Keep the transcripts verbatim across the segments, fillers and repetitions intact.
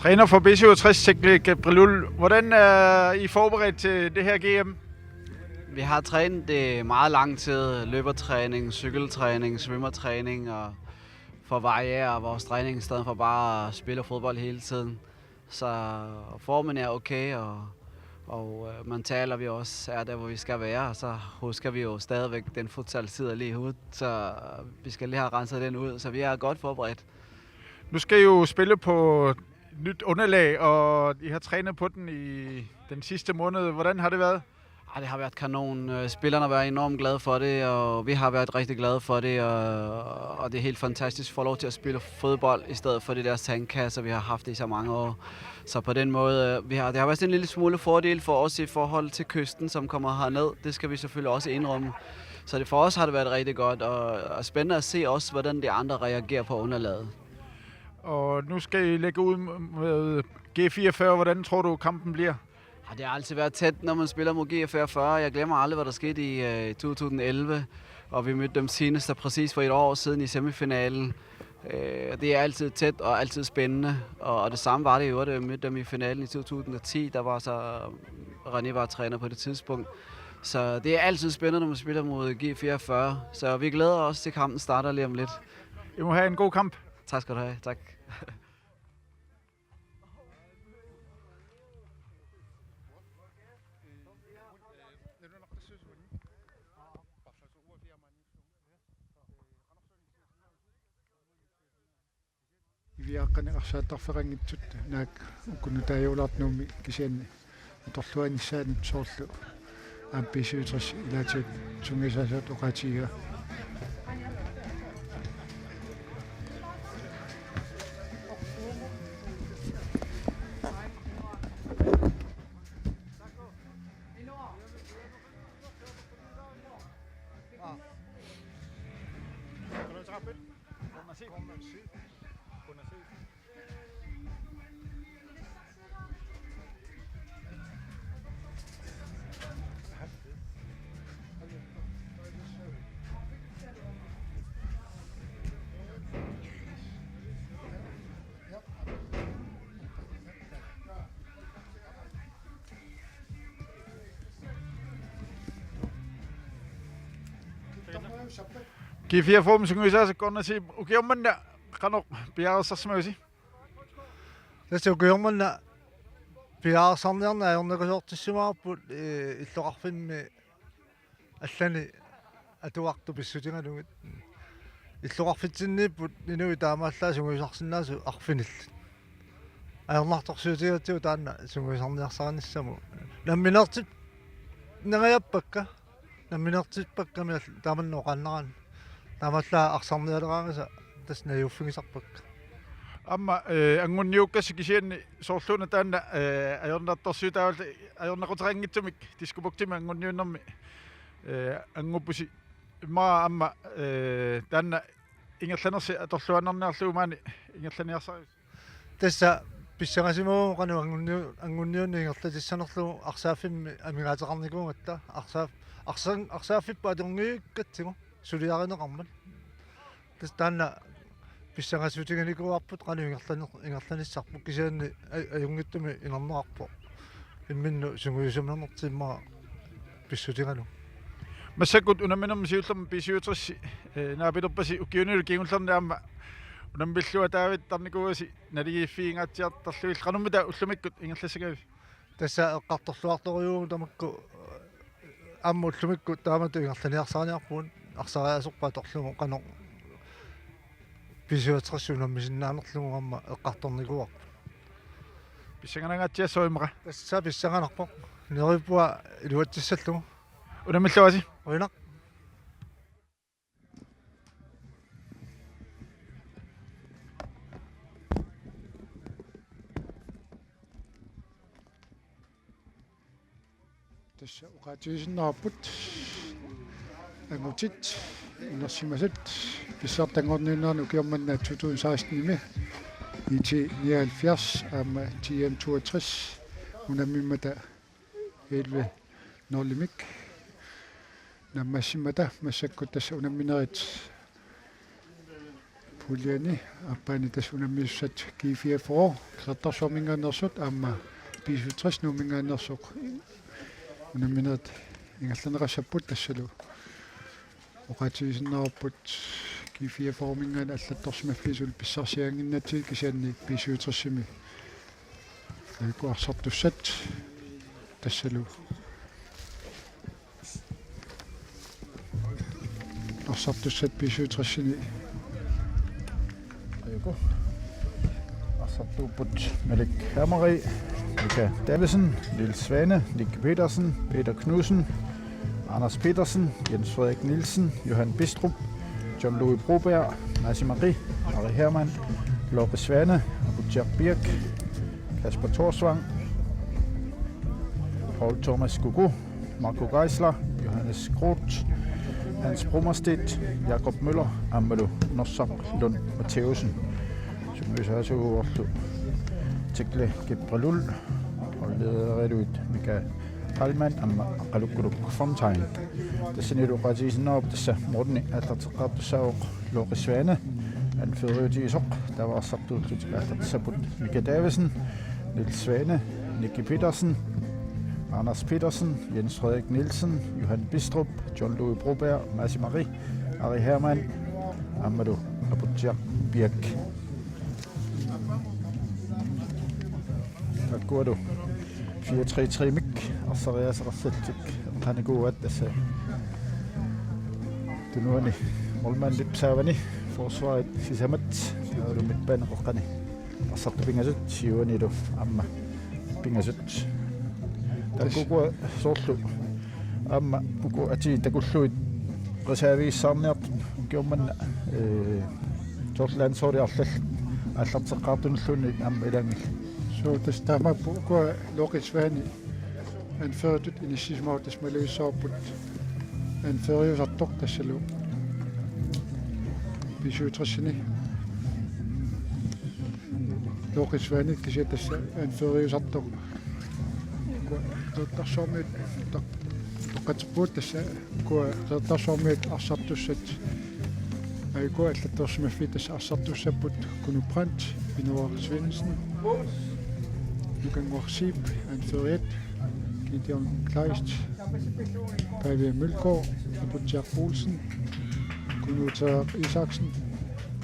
Træner for B syvogtres, Tekle Gabrielul. Hvordan er I forberedt til det her G M? Vi har trænet det meget lang tid. Løbertræning, cykeltræning, svømmetræning og for at variere vores træning i stedet for bare at spille fodbold hele tiden. Så formen er okay, og, og øh, mentalt er vi også er der, hvor vi skal være. Og så husker vi jo stadigvæk den futsal-tid er lige ud, så vi skal lige have renset den ud. Så vi er godt forberedt. Nu skal I jo spille på nyt underlag, og I har trænet på den i den sidste måned. Hvordan har det været? Ej, det har været kanon. Øh, spillerne har været enormt glade for det, og vi har været rigtig glade for det, og, og det er helt fantastisk at få lov til at spille fodbold i stedet for det der sandkasse, vi har haft i så mange år. Så på den måde, øh, vi har, det har været sådan en lille smule fordel for os i forhold til kysten, som kommer herned. Det skal vi selvfølgelig også indrømme. Så det, for os har det været rigtig godt, og, og spændende at se også, hvordan de andre reagerer på underlaget. Og nu skal I lægge ud med G fireogfyrre. Hvordan tror du, kampen bliver? Ja, det har altid været tæt, når man spiller mod G fireogfyrre. Jeg glemmer aldrig, hvad der skete i, øh, i to tusind elleve, og vi mødte dem senest og præcis for et år siden i semifinalen. Øh, det er altid tæt og altid spændende, og, og det samme var det i øvrigt, da vi mødte dem i finalen i to tusind og ti. Der var så René var træner på det tidspunkt. Så det er altid spændende, når man spiller mod G fireogfyrre. Så vi glæder os til, kampen starter lige om lidt. I må have en god kamp. Tak skal du have. Tak. Iviaaqqanik arsaattarfeqanngitsut naak uku nutaajuulaartunik kisianni atorluanissaanut soorlu aamma B syvogtres ilaatigut sungiusaasoq oqaatigiga. G fireogfyrre sungiusaasoq Gornasip, ukioq manna qanoq piareersarsimavisi? Tassa ukioq manna piareersarniarneq ajornakusoortissimavarput, ee, illoqarfimmi allani atuartut pissutigalugit. Illoqarfitsinniipput inuit taamaallaat sungiusarsinnaasut arfinillit. Ajornartorsiutigatsigu taanna sungiusarniarsarinissamut. Nammineertip-, nangajappakka. Nammineertippakka mial-, taamanna oqaannaraanni. Taamaallaat arsarnialeraangasa tassa najuuffigisarpakka. Aamma, eh, angunniukkassi kisianni soorluuna taanna, eh, ajornartorsiutaavallu ajornaquteqanngitsumik Diskobugtimi angunniunnermi, eh, annguppusi. Immaqa aamma, eh, taanna ingerlanersi atorluaannarniarlugu maani ingerlaniarsarivisi? Tassa pissangasimavunga qanoq angunniu-, angunniunneq ingerlatissanerlugu arsaaffimmi amigaateqarnikuugatta arsaaf-, arsan-, arsaaffipput atorngivikkatsigu suliarineqarmat. Tassa taanna pissangasutiginikuuarput qanoq ingerlaner-, ingerlanissarput kisianni a-, ajunngitsumik inerneqarpoq. Imminnut sungiusimanertigut immaqa pissutigalugu. Massakkut unamminermi siullermi B syvogtres, eh, naapilerpasi ukiunilu kingullerni aamma unammilluataavittarnikuuasi naligiiffigingaatsiartarlugit, qanormita ullumikkut ingerlassagavisi? Tassa eqqartorluartorujuuvugut tamakku, aamma ullumikkut taamatut ingerlaniarsariniarpugut arsariaaserput atorlugu qanoq B syvogtres unammisinnaanerlugu aamma eqqartornikuuarput. Pissanganangaatsiassooq immaqa. Tassa pissanganarpoq. Neriuppunga iluatsissallugu. Unammilluarisi. Qujanaq. Tassa oqaatigisinnaarput angutit inersimasat pissartanngorniunneranni ukioq manna to tusind seksten-imi I T nioghalvfjerds aamma T M toogtres unammimmata elleve nul-imik naammassimmata massakkut tassa unamminerit Puljani aappaani tassa unammisussat G fireogfyrre Qeqertarsuarminngaanneersut aamma B syvogtres Nuumminngaanneersoq unamminerit ingerlanneqassapput tassalu oqaatigisinnaavarput G fireogfyrreminngaanniit allattorsimaffiit suli pissarsiaannginnatsigit kisianni B syvogtresimi aajukua arsartussat tassalu arsartussat B syvogtresini aajukua arsartuupput Malik Hamari, Mika Davidsen, Niels Svane, Nick Petersen, Peter Knudsen, Anders Petersen, Jens Frederik Nielsen, Johan Bistrup, John Louis Broberg, Masi Mari, Ari Hermann, Loke Svane, Aputsiaq Birk, Kasper Thorsvang, Paul Thomas Kuku, Marco Geisler, Johannes Groth, Hans Brummerstedt, Jakob Møller aammalu Norsaq Lund Mathæussen. Sungiusaasuuvorlu Tekle Kipralul, holdledereruit Mika Heilmann aamma Aqqalukkuluk Fontain. Tassanilu oqaatigisinnaavarput tassa morgenip aallarteqqaartussaavoq Loke Svane anføreriutigisoq, taava arsartuullutik aallartissapput Mika Davidsen, Niels Svane, Nicky Petersen, Anders Petersen, Jens Frederik Nielsen, Johan Bistrup, John Louis Broberg, Masi Mari, Ari Hermann aammalu Aputsiaq Birk. Akkualu fire tre tre-mik arsariaaseqarsallutik qanikuuaat tassa. Tunuani målmandip saavani forsvarit sisamat, taavalu midtbanep qeqqani arsartut pingasut, siuanilu aamma pingasut. Taakku ukua soorlu aamma uku atii takullugit reserviissaarniartut ukioq manna, ee, soorlu landsholdi arlallit aallarteqqaartunulluunniit aamma ilaanngillat. Suu, tassa taamaappoq ukua Loke Svane anføreritut inissisimavoq, tassa malugissavarput anføreriusartoq tassalu B syvogtresini. Loke Svane kisianni tassa anføreriusartoq. Ukua Qeqertarsuarmiut toq-, toqqarput tassa ukua Qeqertarsuarmiut arsartussat. Aajukua allattorsimaffiit tassa arsartussapput Kuno Brandt, Inoar Svendsen, Nukannguaq Zeeb, anføreriat Gideon Kleist, Pavia Mølgaard, Aputsiaq Olsen, Kuno Tørp Isaksen,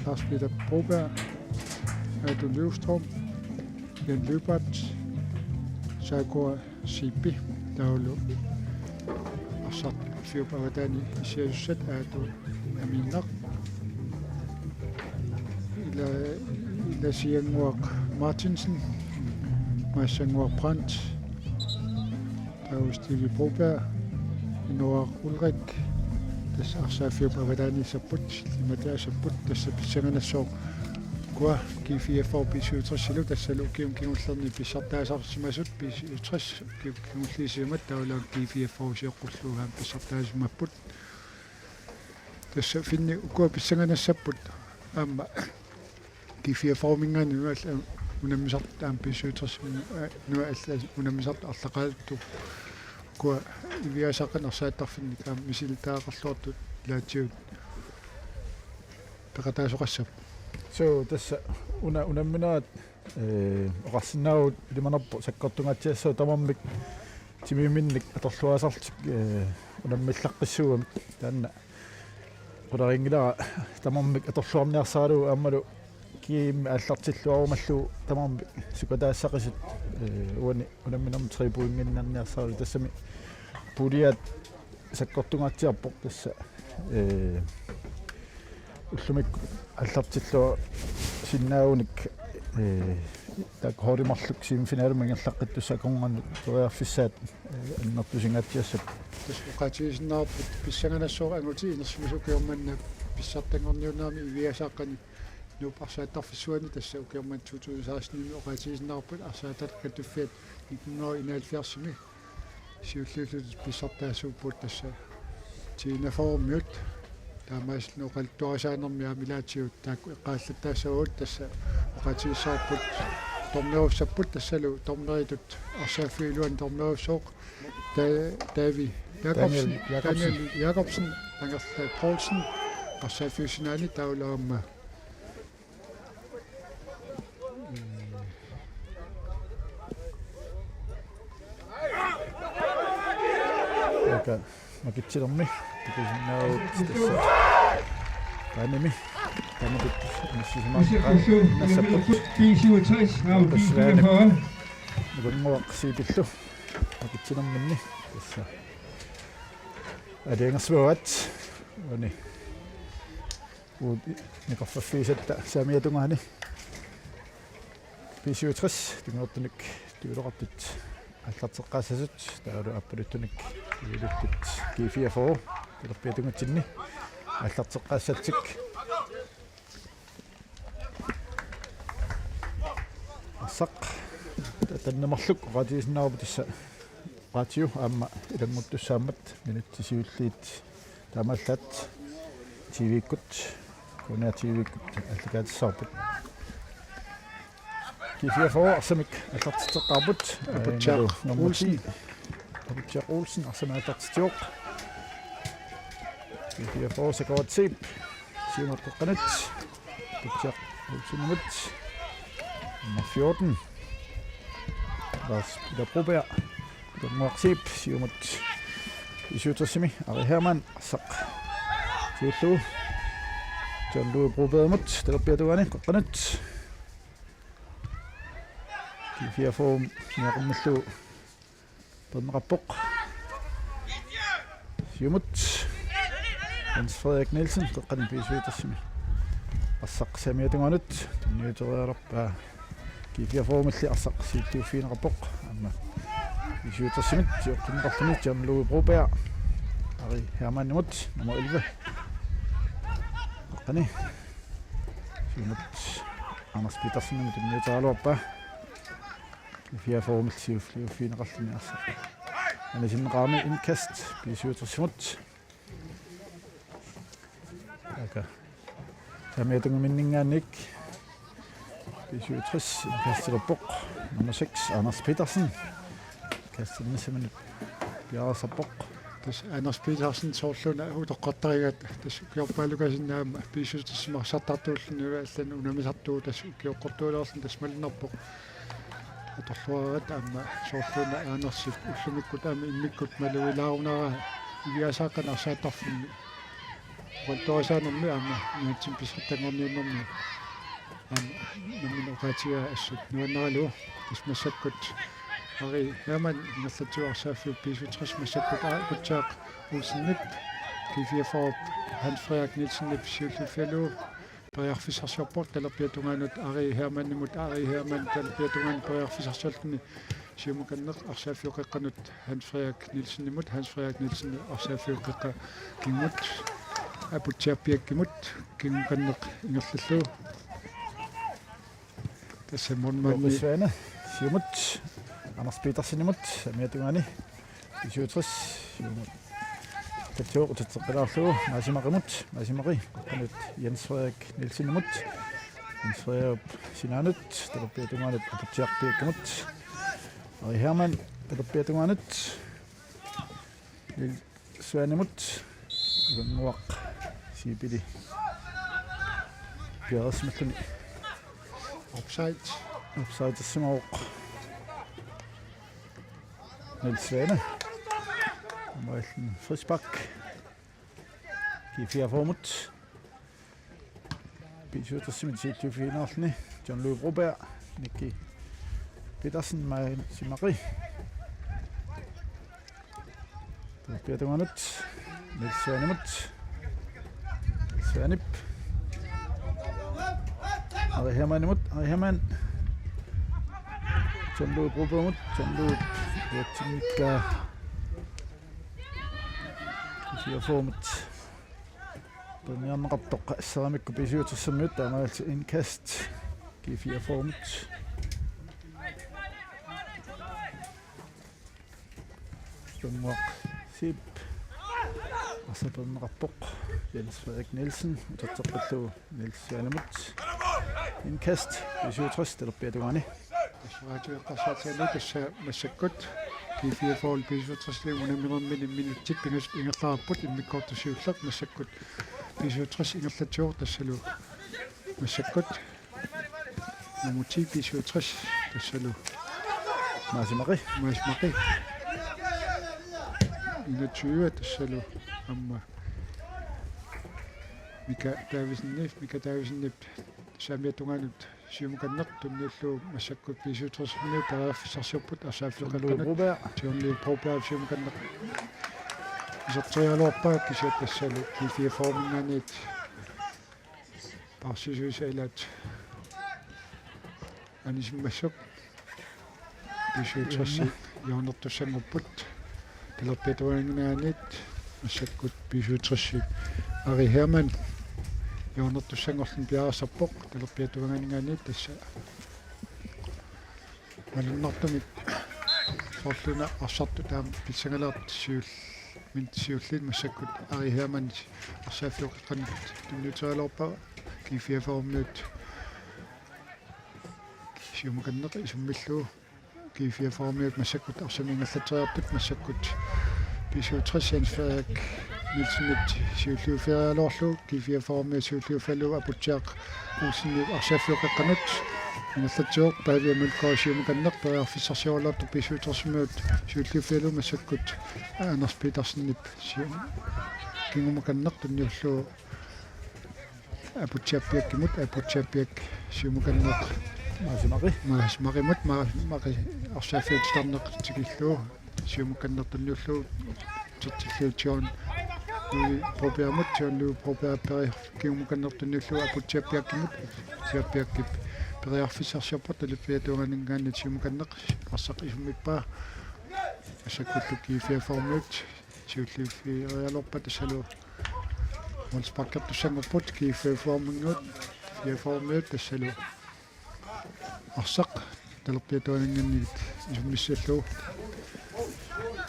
Lars Peter Broberg, Aadu Løvstrøm, Jan Lyberth, Saakua Zeeb, taavalu arsarfiup avataani issiasussat Aatu Amiinnaq, ila-, Ilasiannguaq Martinsen, Massannguaq Brandt, taava Stevie Broberg, Inoar Ulrik, tassa arsaaffiup avataaniissapput, sillimataassapput, tassa pissanganassooq ukua G fireogfyrre B syvogtresilu, tassalu ukiuni kingullerni pissartaasarsimasut B syvogtres, ukiut kingulliit sisamat taavalu G fireogfyrre sioqqullugu aamma pissartaasimapput. Tassa finni ukua pissanganassapput aamma G fireogfyrreminngaanniit una alla unammisartut aamma B syvogtres una alla unammisartut arlaqaatut ukua Iviaasaqqani arsaattarfinnik aamma misilittagaqarluartut ilaatigut peqataasoqassapput. Suu, tassa una unamminerat, ee, oqarsinnaavugut ilimanarpoq sakkortungaatsiassagut tamarmik timiminik atorluaasarlutik, ee, unammillaqqissuugamik, taanna qularinngilara tamarmik atorluarniarsaralugu aammalu kiimmi aallartilluarumallugu tamarmik sukataassaqisut, ee, uani unamminermi tre pointiinnarniarsaralugu, tassami puliat sakkortungaatsiarpoq tassa, ee, ullumikkut aallartilluarsinnaagunik, ee, taakku holdit marluk semifinalimut ingerlaqqittussat akornanni periarfissaat, ee, annertusingaatsiassapput. Tassa oqaatigisinnaavarput pissanganassaaq angutit inersimasut ukioq manna pissartanngorniunnermi Iviaasaaqqani Nuup arsaattarfissuani, tassa ukioq manna to tusind seksten-imi oqaatigisinnaavarput arsaattarfissuat nitten hundrede og enoghalvfjerds-imi siulliullutik pissartaasuupput, tassa tiinafeermiut taamaasillutik oqaluttuarisaanermi aamma ilaatigut taakku eqqaallattaassavagut, tassa oqaatigissavarput dommerussapput, tassalu dommeritut arsaaffiup iluani dommerussooq Da-, Davi Jakobsen, Daniel Jakobsen. Daniel Jakobsen, Angerla Poulsen, arsaaffiup sinaani taavalu aamma Ka makitsilermi takusinnaavugut tassa. Taanimi tamatut inissisimaqaat nassapput. B syvogtres, Raul B fireogfyrre. Nukannguaq Zeebip makitsilerminni tassa aalajangersimavaat uani uut niqorfaffigisatta saamiata tungaani. B syvogtres tungaanut tyveqartut aallarteqqaassasut, taavalu aappaluttunik iluttut G fireogfyrre talerpiata tungaanut aallarteqqaassatik. Arsaq tatanna marluk oqaatigisinnaavoq tassa. Oqaatigiuk aamma ilannguttussaammat minutsit siulliit taamaallaat T V-kkut, K N R T V-kkut aallakaatissavarput. G fireogfyrre arsamik aallartitseqqaarput. Aputsiaq Nummer ti. Olsen. Aputsiaq Olsen arsamik aallartitsivoq. G fireogfyrre Sakawatsiip. Siumut qeqqanut. Aputsiaq Olsenimut. Nummer fjorten. Lars Peter Broberg. Nukannguaq Zeeb siumut. B syvogtres-imi Ari Hermann arsaq. Siulliup. John Louis Brobergimut talerpiata tungaani qeqqanut. G fireogfyrre niaqornillu peerneqarpoq. Siumut. Jens Frederik Nielsen qeqqani B syvogtres-imi. Arsaq saamiata tungaanut tunniuteriarpaa. G fireogfyrre-mili arsaq siulliuffigineqarpoq. Aamma B syvogtres-imit sioqqinneqarluni John Louis Broberg. Ari Hermannimut nummer elleve. Qeqqani. Siumut. Anders Petersenimut tunniuteriaraluarpaa. G fireogfyrre-mili siulliuffigineqarluni arsaq. Anisinneqarami indkast B syvogtres-imut. Aka. Saamiata tungaaninngaanniit B syvogtres indkastilerpoq. Nummer seks, Anders Petersen. Kastinnissaminut piareersarpoq. Tassa Anders Petersen soorluuna utoqqartarigaat tassa ukiorpaalukaasinnaa aamma B syvogtres-imi arsartartuulluni allanut unammisartuuvoq tassa ukioqqortuulerluni tassa malunnarpoq. Atorluaraat aamma soorluuna Andersip ullumikkut aamma immikkut malugilaarunara iviaasaaqqani arsaattarfimmi. Oqaluttuarisaanermi aamma nuannersunik pisartanngorniunnermi aamma nammineq oqaatigaa assut nuannaralugu. Tassa massakkut Ari Hermann ingerlatsivoq arsaaffiup B syvogtres massakkut Aputsiaq Olsenip G fireogfyrre-p Hans Frederik Nielsenip siulliuffigalugu periarfissarsiorpoq talerpiata tungaanut Ari Hermannimut, Ari Hermann talerpiata tungaanut periarfissarsiorluni siumukanneq arsaaffiup qeqqanut Hans Frederik Nielsenimut, Hans Frederik Nielsen arsaaffiup qeqqa kingumut Aputsiaq Piakkimut kingukanneq ingerlallugu. Tassa målmandi Svane siumut Anders Petersenimut saamiata tungaani B syvogtres siumut. Tatsoo utatseqqilaarlugu Maasi Maqimut, Maasi Maqi qeqqanut Jens Frederik Nielsenimut. Jens Frederik sinaanut talerpiata tungaanut Aputsiaq Piakkimut. Ari Hermann talerpiata tungaanut Niels Svanemut. Nukannguaq Zeebip piareersimalluni. Offside. Offside-simavoq. Niels Svane. Aamma frispark. G fireogfyrre-mut. B syvogtres-imit siulliuffigineqarluni John Louis Broberg, Nicky Petersen, Maasi Maqi. Talerpiata tungaanut Niels Svanemut. Svanep. Ari Hermannimut, Ari Hermann. John Louis Brobergimut, John Louis Brobergimut. G fireogfyrre-mut. Tunniarneqartoq assaramikku B syvogtres-imiut taamaalillutik indkast G fireogfyrre-mut. Nukannguaq Zeeb. Arsaq peerneqarpoq. Jens Frederik Nielsen. Utatseqqillugu Niels Svanemut. Indkast B syvogtres talerpiata tungaani. Tassa raatioqqarsaatsaallu tassa massakkut G fireogfyrre B syvogtres-ip unamminermini minutsit pingasut ingerlareerput immikkoortoq siulleq massakkut B syvogtres ingerlatsivoq tassalu massakkut nummer ti B syvogtres tassalu Maasi Maqi. Maasi Maqi. enogtyve, tassalu aamma Mika Davidsenip, Mika Davidsenip saamiata tungaanut siumukanneq tunniullugu massakkut B syvogtresimiut periarfissarsiorput arsaaffiup qeqqanut. Broberg. John Leo Broberg siumukanneq iserteriaraluarpaa, kisianni tassalu G fireogfyrreminngaanniit paarsisuisa ilaat anisimmassuk B syvogtresip hjørnertussanngorput. Talerpiata tungaaninngaanniit massakkut B syvogtresip Ari Hermann hjørnertussanngorluni piareersarpoq. Talerpiata tungaaninngaanniit tassa malunnartumik soorlu una arsartut taama pissangalaartut siul-, min siulliit massakkut Ari Hermann arsaaffiup qeqqanut tunniuteriaraluarpaa. G fireogfyrremiut siumukanneq isummillugu. G fireogfyrremiut massakkut arsamik ingerlatseriarput, massakkut B syvogtres Jens Frederik Nielsenip siulliuffigiaraluarlugu, G fireogfyrremiut siulliuffigalugu Aputsiaq Olsenip arsaaffiup qeqqanut ingerlatsivoq. Pavia Mølgaard siumukanneq periarfissarsioraluartoq B syvogtresimiut siulliuffigalugu, massakkut Anders Petersenip sium-, kingumukanneq tunniullugu Aputsiaq Piakkimut, Aputsiaq Piak siumukanneq Maasi Maqi. Maasi Maqimut, Maasi Maqi arsaaffiup titarneq tikillugu siumukanneq tunniullugu tertillugu John Louis Brobergimut, John Louis Broberg peri-, kingumukanneq tunniullugu Aputsiaq Piakkimut, Aputsiaq Piakkip periarfissarsiorpoq. Talerpiata tungaaninngaanniit siumukanneq arsaq isummippaa. Massakkullu G fireogfyrremiut siulliuffigiaraluarpaa, tassalu målsparkertussanngorput G fireogfyrreminngaanniit, fireogfyrremiut tassalu arsaq talerpiata tungaaninngaanniit isummissallugu.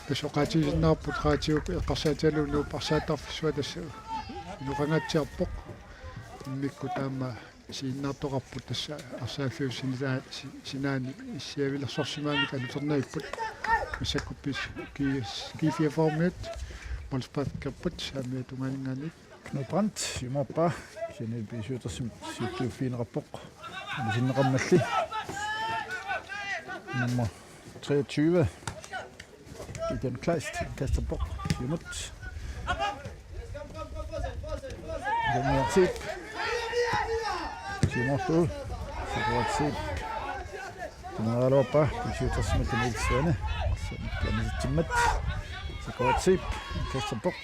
Tassa oqaatigisinnaarput raatiup eqqarsaatigalugu Nuup arsaattarfissuaq tassa inoqangaatsiarpoq. Immikkut taama isiginnaartoqarput tassa arsaaffiup sinaa-, si-, sinaani issiavilersorsimagamik alutornavipput. Massakkut pis-, G-, G fireogfyrremiut målsparkerput saamiata tungaaninngaanniit. Knud Brandt siumorpaa, kisianni B syvogtresip siulliuffigineqarpoq. Anisinneqarmalli. Nummer treogtyve. Gideon Kleist, kasterpok, siumut. Gideon Jakob Zeeb. Siumorlu, Jakob Zeeb. Tuneraluarpa, B syvogtresimut Niels Svane. Arsaq anisimmat. Jakob Zeeb, kasterpok.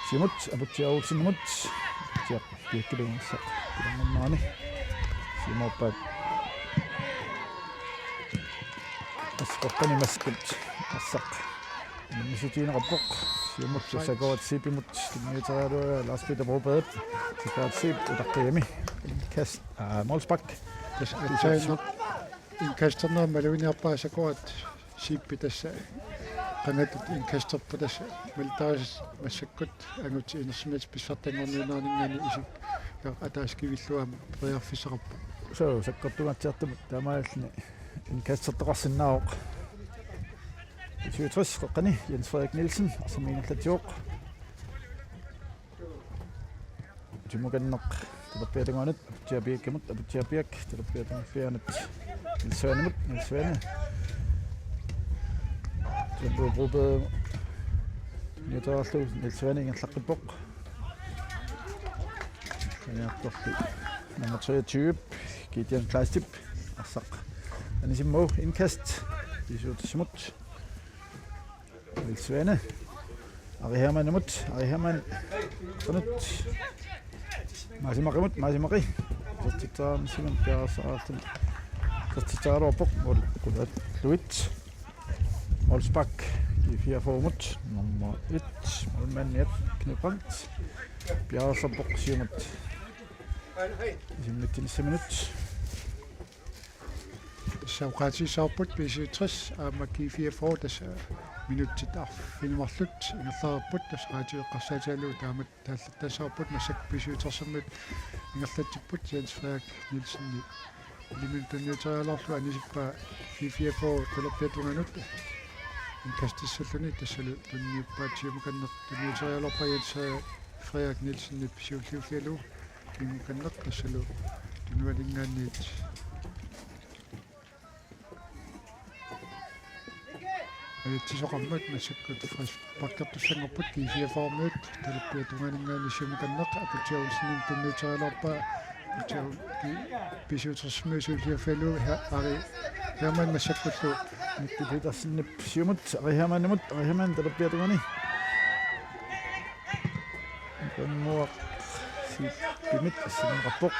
Siumut, Aputsiaq Olsenimut. Aputsiaq Piakkilungassaq. Pilanngornerani. Siumorpaat. Arsaq qeqqani massakkut. Arsaq. Misutiineqarpoq. Siumut Jakob Zeebimut. Tunniuteriaraluaraa Lars Peter Broberg. Jakob Zeeb utaqqigami. Indkast. Aa, målspark. Tassa aatsaannguaq indkasterneq maluginiarpaa Jakob Zeeb tassa qangatut indkasterpoq tassa malittarisassat massakkut angut inersimasut pissartanngorniunneraninngaanniit isikka ataaseq kivillugu aamma periarfissaqarpoq. Suu, sakkortungaatsiartumut taamaalilluni indkastertoqarsinnaavoq. B syvogtres qeqqani Jens Frederik Nielsen arsamik ingerlatsivoq. Siumukanneq talerpiata tungaanut Aputsiaq Piakkimut, Aputsiaq Piak talerpiata tungaanut Niels Svanemut, Niels Svane. Tunniuteriarlugu Niels Svane ingerlaqqippoq. Saniartorli nummer treogtyve, Gideon Kleistip, arsaq anisimmagu, indkast B syvogtresimut. Niels Svane. Ari Hermannimut, Ari Hermann. Qanut. Maasi Maqimut, Maasi Maqi. Isertitseriarmat piareersaraluarluni. Isertitseriaraluarpoq mål qularluit. Målspark G fireogfyrremut, nummer et, målmandiat Knud Brandt. Piareersarpoq siumut. Isimmitsinissaminut. Tassa oqaatigissavarput B syvogtres aamma G fireogfyrre tassa minutsit arfineq-marluk ingerlareerput, tassa raatiup eqqarsaatigalugu taamatut taallattassaavarput, massakkut B syvogtresimiut ingerlatsipput Jens Frederik Nielsenip iliminut tunniuteriaraluarlugu anisippaa G fireogfyrre talerpiata tungaanut indkastissalluni, tassalu tunniuppaat siumukanneq tunniuteriaraluarpaa Jens Frederik Nielsenip siulliuffigalugu. Kingukanneq tassalu tunuaninngaanniit Ajatsisoqarmat massakkut frisparkertussanngorput G fireogfyrremiut, talerpiata tungaaninngaanniit siumukanneq Aputsiaq Olsenimit tunniuterialerpaa, Aputsiaq Ki-, B syvogtresimiut siulliuffigalugu He-, Ari Hermann massakkullu. Miki Petersenip siumut, Ari Hermannimut, Ari Hermann talerpiata tungaani. Nikanguaq Siipimit sinneqarpoq.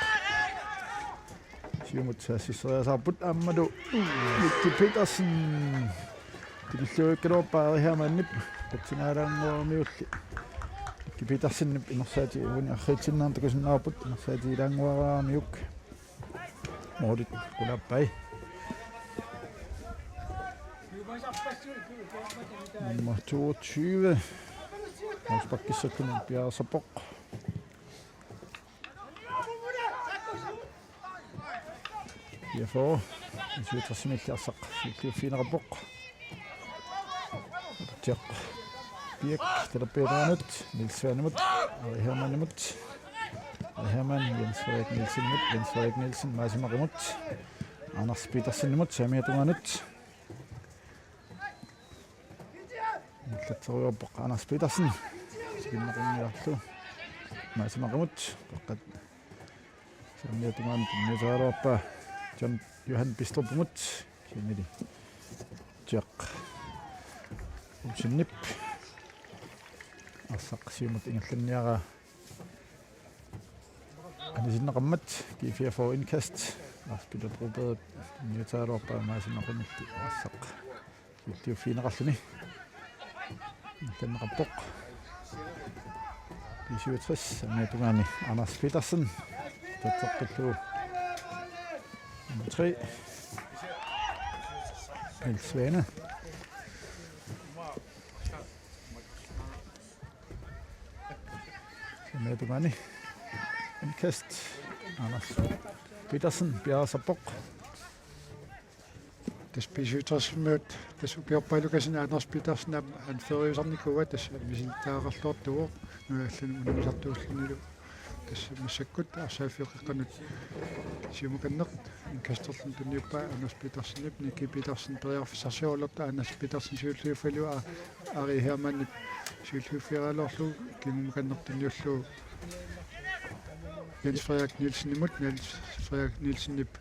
Siumut saassisseriasaarput aammalu Miki Petersen. Tikilluikkaluarpaa Ari Hermannip, qutsingaalaannguaramiulli. Miki Petersenip inersaati uani arriitsinnaarneq takusinnaavarput, inersaati ilaannguaramiuk. Målit qulappai. Nummer toogtyve. Afsparkissalluni piareersarpoq. G fireogfyrre. B syvogtresimilli arsaq siulliuffigineqarpoq. Aputsiaq Piak talerpiata tungaanut, Niels Svanemut, Ari Hermannimut. Ari Hermann, Jens Frederik Nielsenimut, Jens Frederik Nielsen, Maasi Makimut, Anders Petersenimut, saamiata tungaanut. Ingerlatserujoorpoq Anders Petersen. Sikinneqarniarlu. Maasi Makimut. Qaqqat. Saamiata tungaanut tunniuterialerpaa John Johan Bistrupimut. Kisiannili Jack Olsenip. Arsaq siumut ingerlanniaraa. Anisinneqarmat G fireogfyrre indkast. Lars Peter Broberg tunniuterialerpaa Maasi Makimulli arsaq siulliuffigineqarluni. Ingerlanneqarpoq. B syvogtres, saamiata tungaani Anders Petersen. Tatseqqillugu. Nummer tre. Niels Svane. Saamiata tungaani. Indkast. Anders Petersen piareersarpoq. Tassa B syvogtresimiut, tassa ukiorpaalukasin Anders Petersen aamma anføreriusarnikuuaa, tassa misilittagaqarluartuuvoq, nunaqarluunniit unammisartuullunilu. Tassa massakkut arsaaffiup qeqqanut siumukanneq indkasterluni tunniuppaa Anders Petersenip, Nicky Petersen periarfissarsiorluartoq, Anders Petersen siulliuffigalugu A-, Ari Hermannip siulliuffigaluarlugu kinguneqarneq tunniullugu Jens Frederik Nielsenimut, Jens Frederik Nielsenip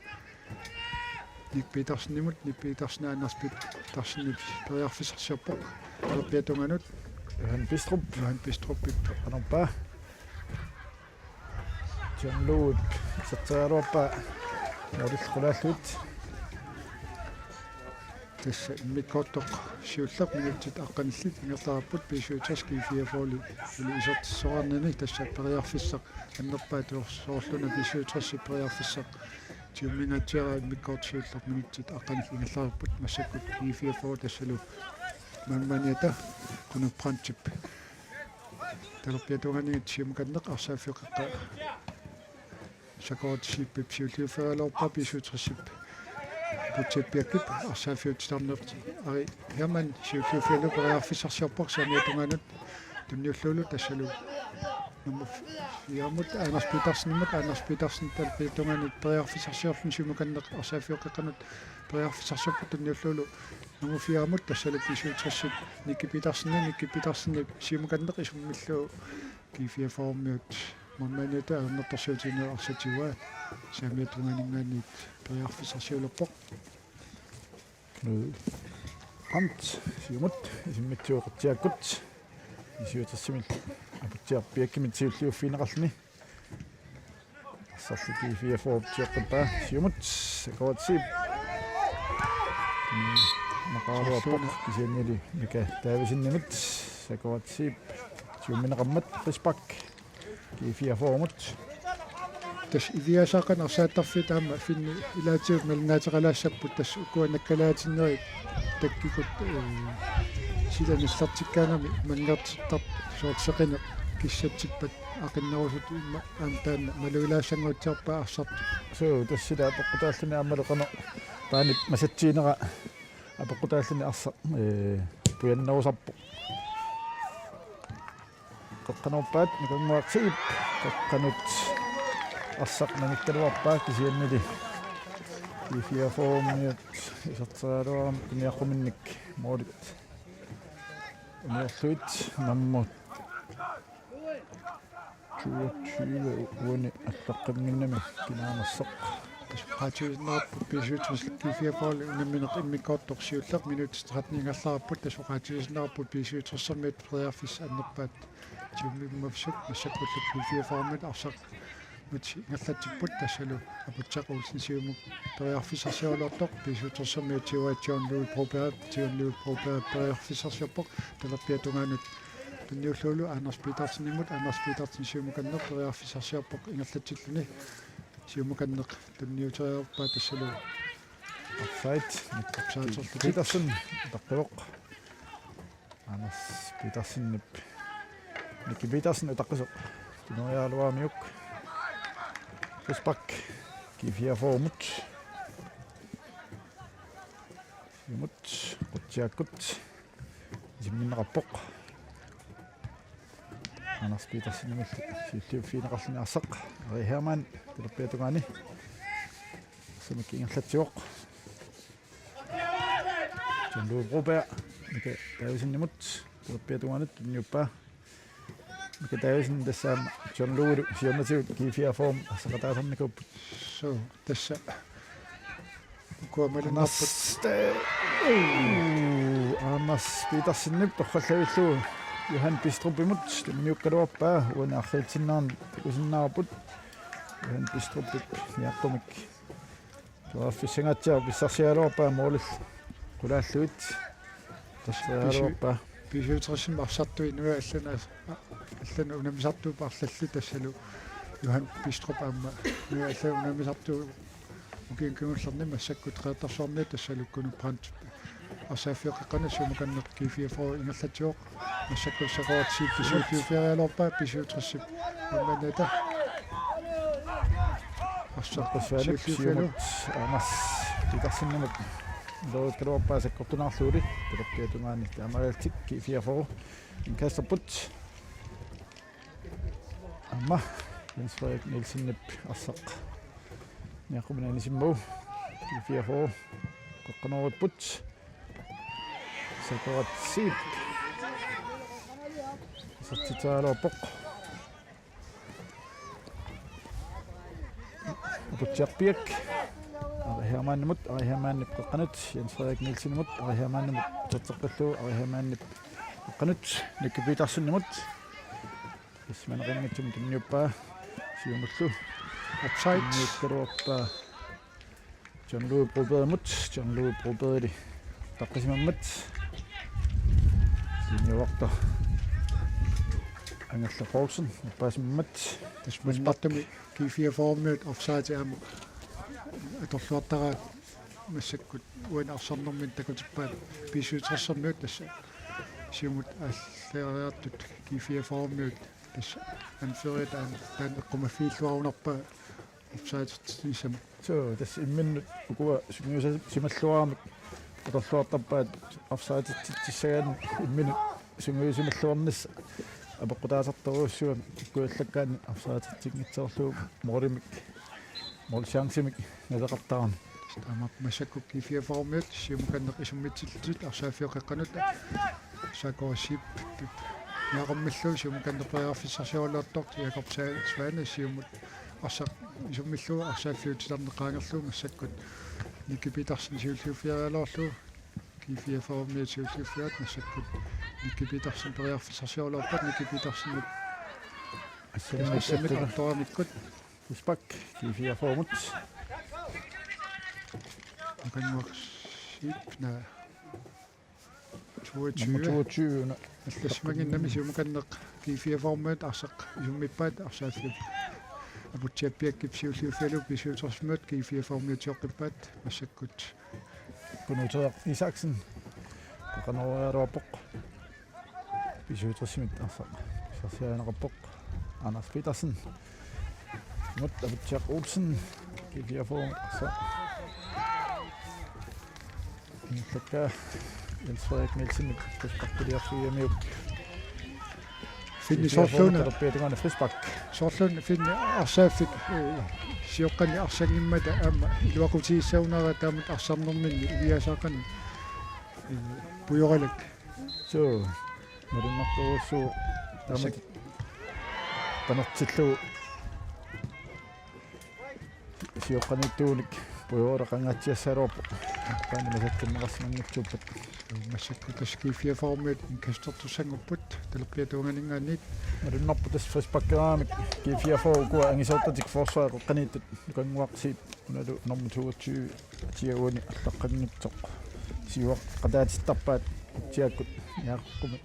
Nick Petersenimut, Nick Petersen Anders Petersenip periarfissarsiorpoq. Talerpiata tungaanut. Johan Bistrup. Johan Bistrupip qanorpaa. John Loup iserteriaraluarpaa. Målillu qulaallugit. Tassa immikkoortoq siulleq minutsit aqqanillit ingerlareerput B syvogtres G fireogfyrreli isertissoraarnani, tassa periarfissaq annerpaaq soorluna B syvogtres periarfissaq tiummingaatsiaraa immikkoortoq siulleq minutsit aqqanillit ingerlareerput massakkut G fireogfyrre tassalu Manmaniata Kuno Brandtip talerpiata tungaaniit siumukanneq arsaaffiup qeqqa Sakuratsi Siipip siulliuffigaluarpaa B syvogtresip Aputsiaq Piakip arsaaffiup titarneq Ari Hermann siulliuffigalugu periarfissarsiorpoq saamiata tungaanut tunniullugulu tassalu nummer fireamut Anders Petersenimut, Anders Petersen talerpiata tungaanut periarfissarsiorluni siumukanneq arsaaffiup qeqqanut periarfissarsiorpoq tunniullugulu nummer fireamut tassalu B syvogtresip Nicky Petersen, Nicky Petersenip siumukanneq isummillugu G fireogfyrremiut Manmaniata ajornartorsiutigineq arsaq tiguaa saamiata tungaaninngaanniit periarfissarsiulerpoq. Knud Brandt siumut isimmitsiueqatsiakkut B syvogtresimilli Aputsiaq Piakimit siulliuffigineqarluni. Arsarlu G fireogfyrre tioqqippaa siumut Sakuratsi Siip. Naqaraluarpoq kisiannili Mika Davidsenimit. Sakuratsi Siip siummineqarmat frispark G fireogfyrremut. Tassa iviasaaqan arsaattarfiit aamma finni ilaatigut malinnaateqalaassapput, tassa ukua nakkalaatinnerit takkukku, eh, sila nillertikkaangami manngertittartut soorlu seqineq kissatsippat aqinnerusutut immaqa aamma taanna malugilaassannguatsiarpaa arsartut. Suu, tassa sila apeqqutaalluni aammalu qanoq paanip masatsiinera apeqqutaalluni arsaq, eh, pujannerusarpoq. Qeqqanoorpaat Nikannguaq Zeeb, qeqqanut arsaq namikkaluarpaa kisiannili G fireogfyrremiut iserteriaraluarami qiniaqquminnik målit Uniorluit nummer toogtyve uani allaqqannginnami kinaanersoq. Tassa oqaatigisinnaarput B syvogtres G fireogfyrre unammineq immikkoortoq siulleq minutsit tretten ingerlareerput, tassa oqaatigisinnaarput B syvogtres-ermiut periarfissat annerpaat. Tiummimmavsut massakkullu G fireogfyrre-miut arsaq nut ingerlatsipput, tassalu Aputsiaq Olsen siumut periarfissarsiorluartoq, B syvogtres-ermiut siuaat John Louis Broberg, John Louis Broberg periarfissarsiorpoq, talerpiata tungaanut tunniullugulu Anders Petersenimut, Anders Petersen siumukanneq periarfissarsiorpoq ingerlatsilluni, siumukanneq tunniuteriarpaa tassalu offside, Petersen utaqqivoq. Anders Petersenip, Nicky Petersen utaqqisoq. Tunoriaaluaamiuk. Frispark G fireogfyrre-mut. Siumut, Qutsiakkut isimminneqarpoq. Anders Petersenimulli siulliuffigineqarluni arsaq. Ari Hermann, talerpiata tungaani. Arsamik ingerlatsivoq. John Louis Broberg, Mika Davidsenimut, talerpiata tungaanut tunniuppaa. Mika Davidsen tassa aamma John Louisilu siornatigut G fireogfyrre-mut arsaqataasarnikuupput. Suu, tassa ukua malinnaarput. Anders, eh, uu, Anders Petersenip torrallavillugu Johan Bistrupimut tunniukkaluarpaa, uani arriitsinnerani takusinnaavarput. Johan Bistrupip niaqqumik periarfissangaatsiarpoq, pissarsiaraluarpaa målillu qulaallugit. Pissarsiaraluarpaa. B syvogtres-imi arsartui inuit allanut, allanut unammisartuupput arlallit, tassalu Johan Bistrup aamma inuit allanut unammisartuuvoq ukiuni kingullerni. Massakkut Qeqertarsuarmiut tassalu Kunupranti arsaaffioqeqqanut siumukanneq G fireogfyrre ingerlatsivoq. Massakkut Seqorat Zeebip siulliuffigiaraluarpaa B syvogtres-ip aamma aniata. Arsaq Markus Vanep siulliuffigalugu. Siumut Anders Petersenimut iluarikkaluarpaa sakkortunaarlugulu. Talerpiata tungaani taamaalillutik G fireogfyrre indkasterput. Aamma Jens Frederik Nielsenip arsaq niaqquminik anisimmagu. G fireogfyrre qeqqanooripput. Seqorat Zeeb isertitseriaraluarpoq. Aputsiaq Piak. Ari Hermannimut, Ari Hermannip qeqqanut, Jens Frederik Nielsenimut, Ari Hermannimut iserteqqillugu, Ari Hermannip qeqqanut, Nicky Petersenimut. Ismaneqinngitsumik tunniuppaa, siumullu. Offside. Tunniukkaluarpaa John Louis Brobergimut, John Louis Brobergili utaqqisimammat. Linjevogter Angerla Poulsen uppaasimammat. Tassa maannakkut G fireogfyrre-miut offside aamma atorluartaraat, massakkut uani arsarnermini takutippaat B syvogtres-ermiut, tassa siumut aalleriartut G fireogfyrre-miut, tassa anføreriata taanna, taanna eqqumaffiilluarunarpaa offside-ertitsinissamut. Suu, tassa imminnut ukua sungiusimalluaramik atorluartarpaat offside-ertitsissagaanni imminut sungiusimalluarnissaq apeqqutaasartorujussuugami, ikkuallakkaanni offside-ertinngitsoorlugu målimik, målchancemik naleqartarami. Taama massakkut G fireogfyrre-miut siumukanneq isummitsillutik arsaaffioqeqqanut. Seqorat Zeeb niaqqummillu siumukanneq periarfissarsioraluartoq, Jakob Sa-, Svane siumut arsaq isummillugu arsaaffiup titarneq qaangerlugu, massakkut Nicky Petersen siulliuffigiaraluarlugu. G fireogfyrre-miut siulliuffigaat, massakkut Nicky Petersen periarfissarsioraluarpat, Nicky Petersenip assamik, assamik artoramikkut. Frispark G fireogfyrre-mut. Akannuak Zeeb, naa. Nummer toogtyve. Toogtyve-una. Allassimanginnami siumukanneq G fireogfyrre-miut arsaq isummippaat, arsaaffiup Aputsiaq Piakip siulliuffigalugu B syvogtres-miut G fireogfyrre-miut sioqqippaat, massakkut Kunuuteriaq Isaksen qeqqanooriaraluarpoq. B syvogtres-imit arsaq pissarsiarineqarpoq. Anders Petersen. Mut Aputsiaq Olsen. G fireogfyrre-miut arsaq ingerlakkaa. Jens Frederik Nielsen frisparkiliorfigigamiuk. Finni soorluuna. Talerpiata tungaani frispark. Soorluuna Finni arsaaffik, eh, sioqqani arsanngimmata aamma iluaqutigissagunarpoq, taamatut arsarnerminni uiasaaqan, eh, pujoralak. Suu. Malunnartorujussuuvoq. Taamatut panertillugu sioqqaniittuunik pujuara qangaatsiassagaluarpoq. Taanna masatsinneqarsimanngitsuuppat. Massakkut tassa G fireogfyrre-miut indkastertussanngorput talerpiata tungaaninngaanniit. Malunnarpoq tassa frisparkeraamik G fireogfyrre-kut angisoortatik forsvaret qeqqaniittut Nukannguaq Zeeb unalu nummer toogtyve atiaguani allaqqanngitsoq. Siuaqqataatittarpaat utsiakkut niaqqummik.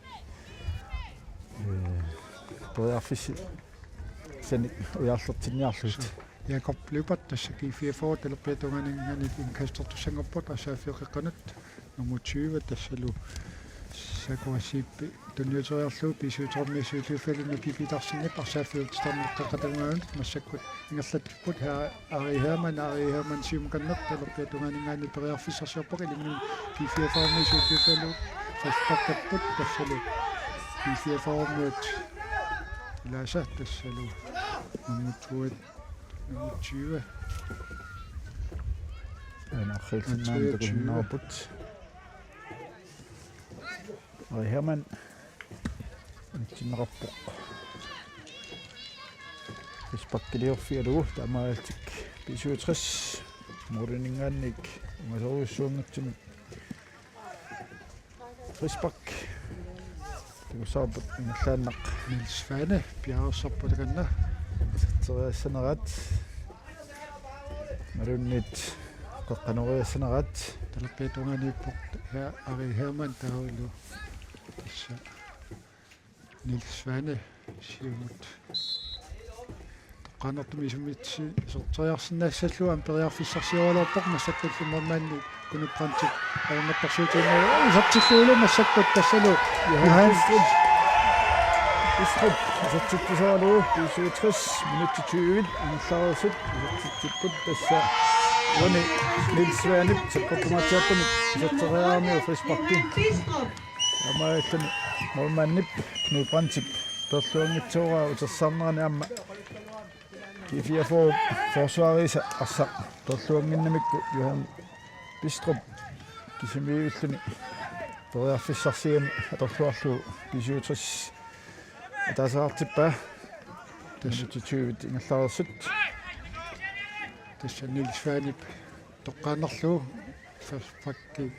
Ee, periarfissi- -sanik ujarlertinniarlugit. Jakob Lyberth tassa G fireogfyrre talerpiata tungaaninngaanniit indkastertussanngorput arsaaffiup qeqqanut nummer tyve tassalu Sakuq Zeeb tunniuteriarlugu B syvogtredive-miut siulliuffigalugit Nicky Petersenip arsaaffiup titarneq qeqqata tungaanut massakkut ingerlatsipput. Ari Hermann, Ari Hermann siumukanneq talerpiata tungaaninngaanniit periarfissarsiorpoq, ilinnut G fireogfyrre-miut siulliuffigalugit frisparkerput tassalu G fireogfyrre-miut ilaasa tassalu nummer to, nummer tyve. Aana arrillisinnaanngilaq tyve. Takunnaapput. Ari Hermann. Anitsinneqarpoq. Frisparkiliorfigalugu taamaalillutik B syvogtres måliminngaanniit ungasorujussuanngitsumik. Frispark. Takussavarput ingerlaannaq. Niels Svane piareersarpoq takanna. Iserteriassaneraat. Imaluunniit qeqqanoriassaneraat. Talerpiata tungaaniippoq, ja, Ari Hermann taavalu. Tassa Niels Svane siumut. Toqqaannartumik isummitsi-, iserteriarsinnaassallugu aamma periarfissarsioraluarpoq, massakkullu målmandip Knud Brandtip ajornartorsiutigineq isertillugulu massakkut tassalu Johan Johan Bistrup. Bistrup isertitsisaralugu B syvogtres minutsit tyve angerlareersut isertitsipput, tassa uani Niels Svanep sakkortumaatsiartumik iserteriaramiuk frisparki. Taamaalilluni målmandip Knud Brandtip peerluanngitsooraa utersaarnerani aamma G fireogfyrre forsvarerisa arsaq peerluannginnamikku Johan Bistrup kisimiiulluni periarfissarsiami atorluarlugu B syvogtres ataaseqartippaa. Tassa minutsit tyve ingerlareersut. Tassa Niels Svanep toqqaannarlugu frisparki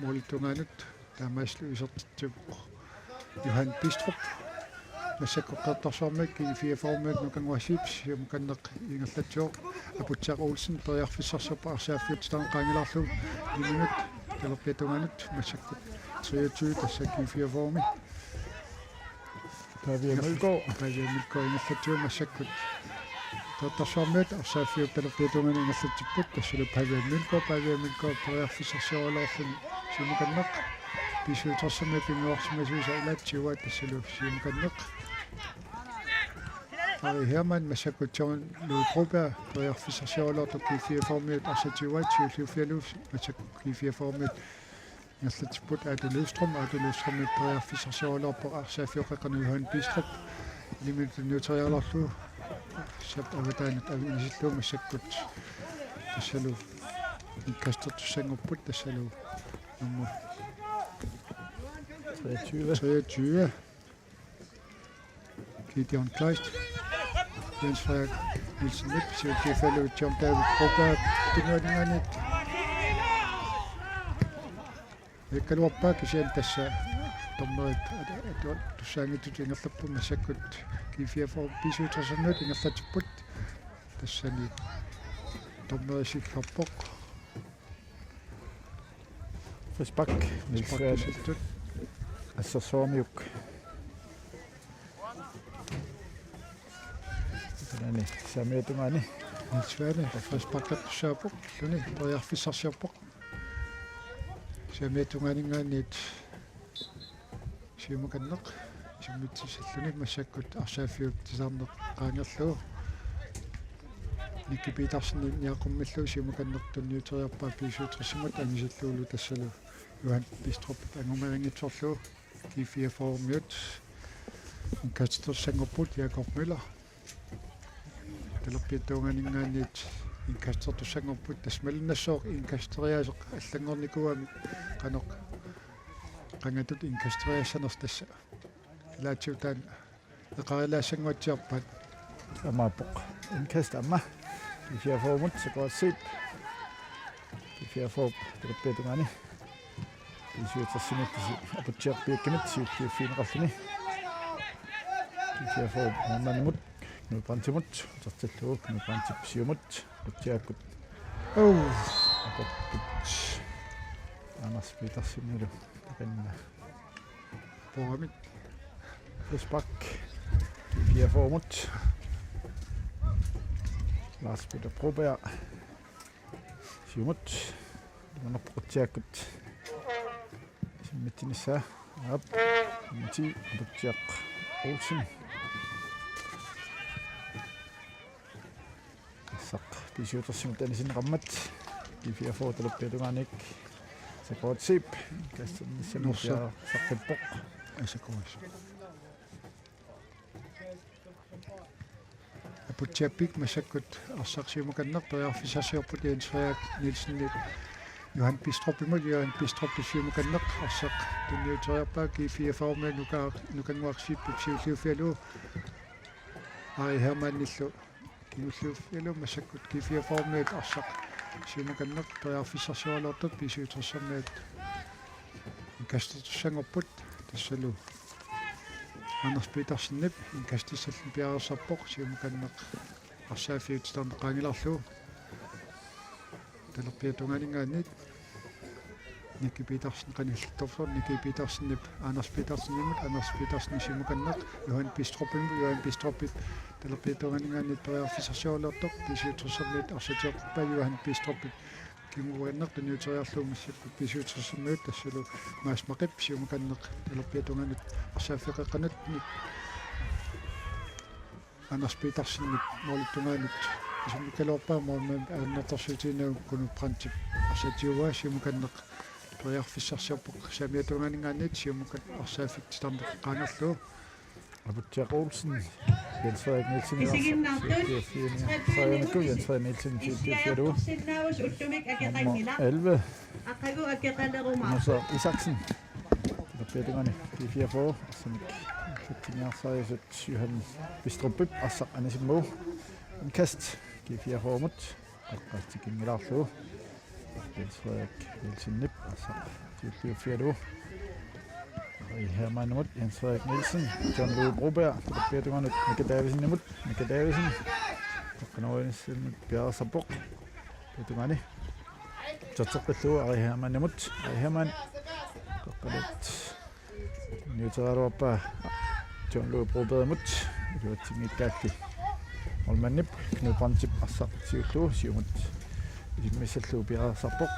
målip tungaanut taamaasilluni isertitsivoq Johan Bistrup. Massakkut Qeqertarsuarmiut G fireogfyrre-miut Nukannguaq Zeeb siumukanneq ingerlatsivoq. Aputsiaq Olsen periarfissarsiorpoq arsaaffiup titarneq qaangilaarlugu. Iminut talerpiata tungaanut massakkut treogtyve tassa G fireogfyrre-mi. Pavia Mølgaard. Pavia Mølgaard ingerlatsivoq massakkut. Qeqertarsuarmiut arsaaffiup talerpiata tungaanut ingerlatsipput, tassalu Pavia Mølgaard, Pavia Mølgaard periarfissarsioraluarluni siumukanneq. B syvogtres-imiut pinnguarsimasuisa ilaat siuaat tassalu siumukanneq. Ari Hermann massakkut John Lou Broberg periarfissarsioraluartoq G fireogfyrre-miut arsaq siuaat siulliuffigalugu massakkut G fireogfyrre-miut ingerlatsipput Aatu Løvstrøm, Aatu Løvstrømip periarfissarsioraluarpoq arsaaffiup qeqqanut Johan Bistrup. Ilimit tunniuteriaraluarlugu arsap avataanut angisillugu massakkut. Tassalu indkastertussanngorput tassalu nummer treogtyve. Treogtyve. Gideon Kleist. Jens Frederik Nielsenip siulliuffigalugu John David Broberg tungaaninngaanniit. Ikkaluarpaa kisianni tassa dommerit at-, at-, tussaanngitsutut ingerlapput massakkut G fireogfyrre B syvogtres-imiut ingerlatsipput. Tassani dommeri sillerpoq. Frispark, Niels Svane. Frispark isertut. Assersuarmiuk. Taanna saamiata tungaani. Niels Svane, frisparkertussaavoq, ulluni periarfissarsiorpoq. Saamiata tungaaninngaanniit siumukanneq, isimmitsisilluni massakkut arsaaffiup titarneq qaangerlugu. Nicky Petersenip niaqqummillugu siumukanneq tunniuteriarpaa B syvogtres-imut angisillugulu tassalu Johan Bistrup angumerinngitsorlugu G fireogfyrre-miut. Indkastertussanngorput Jakob Møller. Talerpiata tungaaninngaanniit indkastertussanngorput, tassa malunnassooq indkasteriaaseq allanngornikuugami qanoq qangatut indkasteriassanersoq tassa. Ilaatigut taanna eqarilaassanguatsiarpaat. Amaappoq. Indkast aamma. G fireogfyrre-mut, Sakuatsiip. G fireogfyrre, talerpiata tungaani. B syvogtres-imiit tassa Aputsiaq Piakkimit siulliuffigineqarluni. G fireogfyrre målmandimut, Knud Brandtimut, utertillugu Knud Brandtip siumut, Aputsiaakkut. Oh. Aputsiaq. Anders Petersenilu takanna. Poramik. Frispark. G fireogfyrre-mut. Lars Peter Broberg. Siumut. Imanerpoq Aputsiaakkut. Isimmitsinissaa. Aap. Mati Aputsiaq Olsen. Arsaq B syvogtres-imut anisinneqarmat. G fireogfyrre talerpiata tungaaniit. Sakuatsiip. Kassannissamik. Nussa. Saqqippoq. Ai, Sakuatsiaq. Aputsiappik massakkut arsaq siumukanneq periarfissarsiorput Jens Frederik Nielsenip Johan Bidstrupimut, Johan Bidstrupip siumukanneq arsaq tunniuteriarpaa G fireogfyrre-miut nuka-, Nukannguaq Zeebip siulliuffigalugu Ari Hermannillu kingulliuffigalugu massakkut G fireogfyrre-miut arsaq siumukanneq periarfissarsioraluartut B syvogtres-ermiut indkastertussanngorput tassalu Anders Petersenip indkastissalluni piareersarpoq siumukanneq arsaaffiup titarneq qaangilaarlugu. Talerpiata tungaaninngaanniit Nicky Petersen qanillattorfeqarpoq, Nicky Petersenip Anders Petersenimut, Anders Petersenip siumukanneq Johan Bidstrupimut, Johan Bidstrupip talerpiata tungaaninngaanniit periarfissarsioraluartoq B syvogtres-ermiut arsaq tioqqippaat Johan Bidstrupip kinguaannaq tunniuteriarlugu massakkut B syvogtres-ermiut tassalu Mads Maqip siumukanneq talerpiata tungaanut arsaaffiup qeqqanut Anders Petersenip målip tungaanut isummikkaluarpaa målmandip ajornartorsiutiginagu Knud Brandtip arsaq tiuaa siumukanneq periarfissarsiorpoq saamiata tungaaninngaanniit siumukanneq arsaaffik titarneq qaangerlugu. Aputsiaq Olsen, Jens Frederik Nielsen, Jens Frederik Nielsen, Jens Frederik Nielsen, Jens Frederik Nielsen, Nummer elleve, Musa Isaksen. Talerpiata tungaani G fireogfyrre, arsamik. Fitiniarsariusut Johan Bidstrupip arsaq anisimmagu. Indkast G fireogfyrre-mut. Aqqaatiginngilaarlugu. Jens Frederik Nielsenip arsaq siulliuffigalugu. Ari Hermannimut Jens Frederik Nielsen. John Louis Broberg. Talerpiata tungaanut Mika Davidsenimut. Mika Davidsen. Toqqanuinissamut piareersarpoq. Talerpiata tungaani. Uterteqqillugu Ari Hermannimut. Ari Hermann. Toqqaluut. Niuterialuarpaa John Louis Brobergimut iluatsinngikkaanni. Målmandip Knud Brandtip arsaq siullugu siumut isimmissallugu piareersarpoq.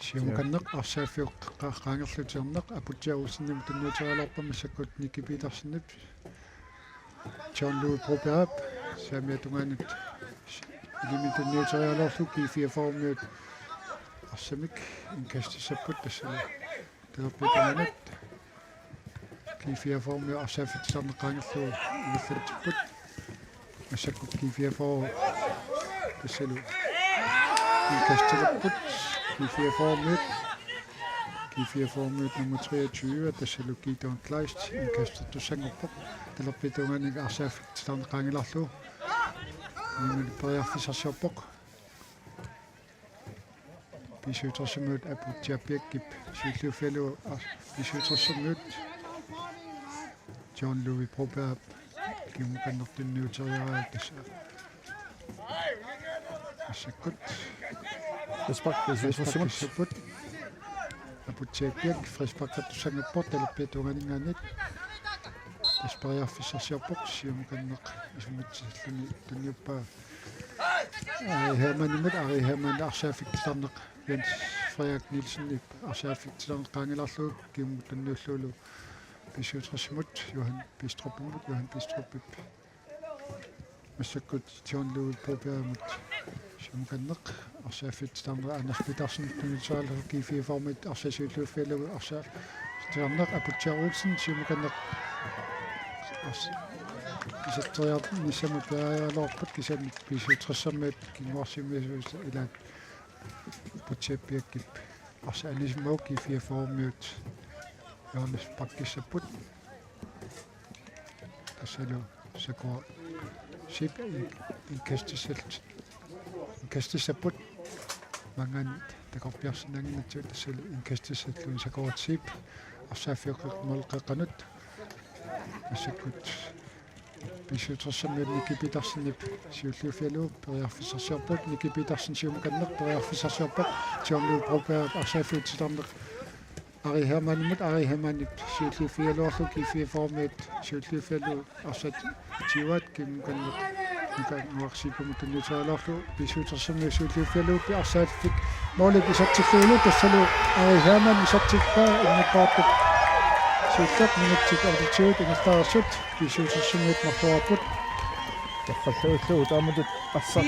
Siumukanneq arsaaffiup qa-, qaangerlugu titarneq Aputsiaq Olsenimut tunniuterialuarpaa massakkut Nicky Petersenip John Louis Brobergip saamiata tungaanut ilimi tunniuteriaraluarlugu G fireogfyrre-miut arsamik indkastissapput tassalu talerpiata tungaanut G fireogfyrre-miut arsaaffik titarneq qaangerlugu ingerlatsipput massakkut G fireogfyrre tassalu indkastilerput G fireogfyrre-miut G fireogfyrre-miut nummer treogtyve, tassalu Gideon Kleist, indkastissanngorpoq. Talerpiata tungaani arsaaffik titarneq qaangilaarlugu. Imaluunniit periarfissarsiorpoq. B syvogtres-ermiut Aputsiaq Piakkip siulliuffigalugu ar-, B syvogtres-ermiut John Louis Broberg kimukannertunniuteriaraa tassa. Massakkut. Frispark B syvogtres-ermiut. Frispark B syvogtres-ermiut. Aputsiaq Piak frisparkertussanngorpoq talerpiata tungaaninngaanniit. Tassa periarfissarsiorpoq siumukanneq isummatsilluni tunniuppaa. Ari Hermannimut, Ari Hermann arsaaffik titarneq Jens Frederik Nielsenip arsaaffik titarneq qaangilaarlugu kimukannertunniullugulu B syvogtres-ermiut Johan Bidstrupimut, Johan Bidstrupip massakkut John Louis Brobergimut siumukanneq arsaaffik titarneq Anders Petersen tunniuteriaralugu G fireogfyrre-miut arsaq siulliuffigalugu arsaq titarneq Aputsiaq Olsen siumukanneq ars-, iserteriarnissamut piareeraluarput kisianni B syvogtres-ermiut kinguarsimmiisuisa ilaat Aputsiaq Piakkip Arsaq anisimmagu G fireogfyrremiut hjørnebackissapput. Tassalu Sakuura Zeeb in-, indkastissat-, indkastissapput. Maanngaanniit takorpiarsinnaannginnatsigu tassalu indkastissallugu Sakuura Zeeb arsaaffiup qeq-, målip qeqqanut. Massakkut B syvogtresimiut Nicky Petersenip siulliuffigalugu periarfissarsiorpoq. Nicky Petersen siumukanneq periarfissarsiorpoq. John Lou Broberg arsaaffiup titarneq Ari Hermannimut, Ari Hermannip siulliuffigaluarlugu G fireogfyrremiut siulliuffigalugu arsaq tyveat kimukanneq Nukarsiippumut tunniuteriaraluarlugu B syvogtresimiut siulliuffigalugu arsaaffiup målip isertillugulu tassalu Ari Hermann isertippaa immikkoortup siulleq minutsit otteogtyve ingerlareersut B syvogtresimiut marluarput. Taqqallagullugu taamatut arsaq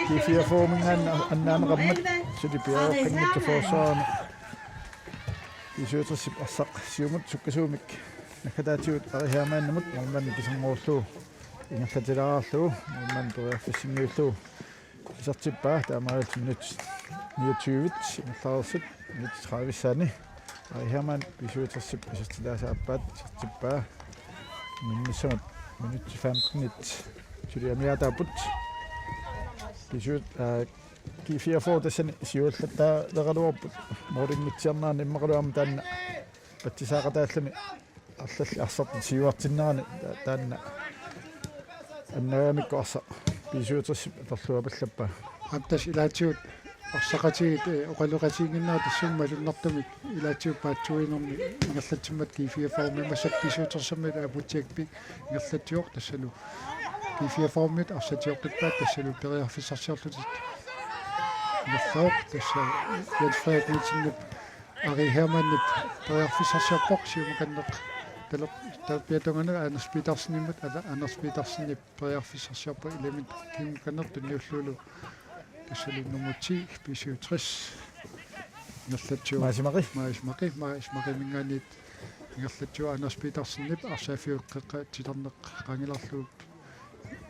G fireogfyrreminngaanniit annaaneqarmat suli piareeqqanngitsoq forsvarermi. B syvogtresip arsaq siumut sukkasuumik naggataatigut Ari Hermannimut målmandip kiserngoorlugu ingerlatilaarlugu målmandip periarfissinngillugu isertippaa taamaalillutik minutsit niogtyve ingerlareersut minutsit tredive-ssaanni. Ari Hermann B syvogtresip isertitaasa aappaat isertippaa. Minnissamut minutsit femtenit suli amigaataapput. B syv, aa, G fireogfyrre tassani siuallattaaleqaluarput. Målingitsiarnerani immaqalu aamma taanna patsisaaqataalluni arlallit arsartut siuartinnerani ta-, taanna annagamikku arsaq B syvogtresip atorluapallappaa. Aamma tassa ilaatigut arsaqatigiit, eh, oqaloqatigiinnginnerat tassunga malunnartumik ilaatigut paatsuuinermi ingerlatsimmata G fireogfyrremi massakkut B syvogtresimiut Aputsiakpi ingerlatsivoq tassalu G fireogfyrremiut arsaq sioqqippaat tassalu periarfissarsiorlutik. Ingerlavoq tassa Jens Frederik Nielsenip Ari Hermannip periarfissarsiorpoq siumukanneq taler-, talerpiata tungaanut Anders Petersenimut, ala, Anders Petersenip periarfissarsiorpoq ilami kimukanneq tunniullugulu. Tassalu nummer ti, B syvogtres. Ingerlatsivoq. Maasi Maqi. Maasi Maqi, Maasi Maqiminngaanniit ingerlatsivoq Anders Petersenip arsaaffiup qeqqa titarneq qaangilarlugu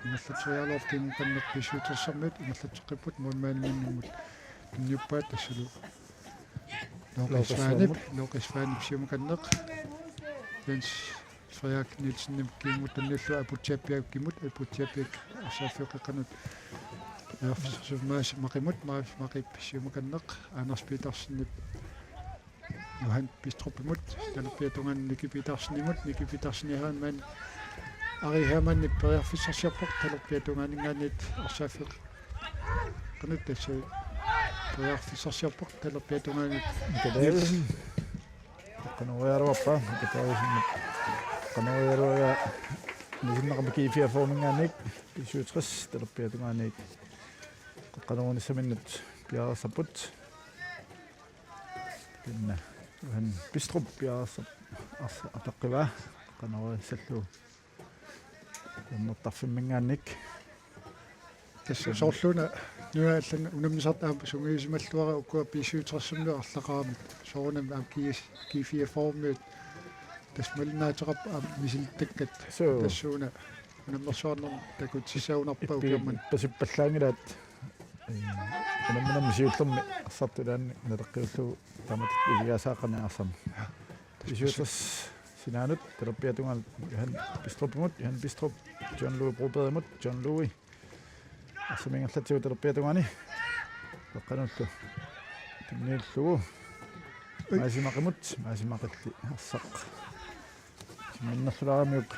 ingerlatseriaraluarpoq kimukanneq B syvogtresimiut ingerlatseqqipput målmandiminngaanniit tunniuppaat tassalu Lokis Lokis Svanip, Svanip. Lokis Svanip siumukanneq. Jens Frederik Nielsenip kiimut tunniullugu Aputsiapiakkimut, Aputsiapiak arsaaffiup qeqqanut. Periarfissarsiorpoq Maasi Maqimut, Maasi Maqip siumukanneq. Anders Petersenip Johan Bistrupimut, talerpiata tungaanut Nicky Petersenimut, Nicky Petersen Hermann, Ari Hermannip periarfissarsiorpoq, talerpiata tungaaninngaanniit arsaaffiup qeqqanut tassa periarfissarsiorpoq, talerpiata tungaanut Mika Davidsen. Qanoq iliorpaa, Mika Davidsen. Qanoq iliorpaa, nisinneqarpoq G fireogfyrreminngaanniit, B syvogtres, talerpiata tungaaniit. Qanoq inissaminnut piareersarput. Pinna, Johan Bistrup piareersarpoq arsaq ataqqivaa. Qanoq ilissallugu. Annertarfimminngaanniit. Tassa soorluuna nuna allanngormat unammisartut aamma sungiusimalluarput ukua B syvogtresimiut arlaqaramik. Soorunami aamma G S, G fireogfyrremiut. Tassa malinnaatitaqarput aamma misilittakkat. Suu. Tassuuna unammersuarnermut takutissagunarpoq ukiormanna. Ippi-, ippassippallaanngilaat. Ee, unamminermi siullermi arsartut ilaanni naleqqiullugu taamatut iligaasaaqqani arsarneq. B syvogtres sinaanut, talerpiata tungaanut Johan Bistrupimut, Johan Bistrup, John Louis Brobergimut, John Louis. Arsaq ingerlatsivoq talerpiata tungaani. Qeqqanullu. Tunniullugu. Ui. Maasi Maqimut, Maasi Maqilli arsaq. Sinnerlulaaramiuk.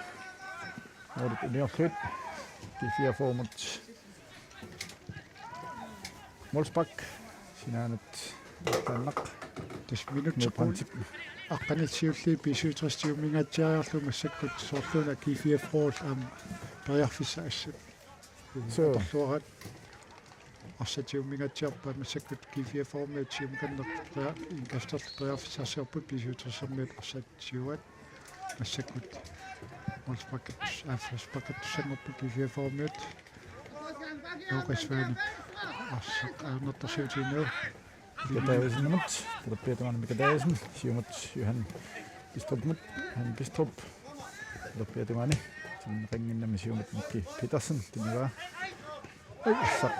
Målit uniorlugit. G fireogfyrremut. Målspark. Sinaanut. Taannaq. Tassa minutsit Nuup Brandtip. Aqqanillit siulliit B syvogtres tiumingaatsiariarlugu massakkut soorluuna G fireogfyrre aamma periarfissaq assut. Suu. Atorluaraat arsaq tiumingaatsiarpaa massakkut G fireogfyrremiut siumukanneq peria-, indkasterlutik periarfissarsiorput B syvogtresimiut arsaq siuaat massakkut. Målsparkit, affasparkittussanngorput G fireogfyrremiut. Lukas Svanip arsaq ajornartorsiutigineq. Mika Davidsenimut, talerpiata tungaani Mika Davidsen, siumut Johan Bistrupimut, Johan Bistrup, talerpiata tungaani, sinneqannginnami siumut Nicky Petersen, tunivaa. Ai, arsaq.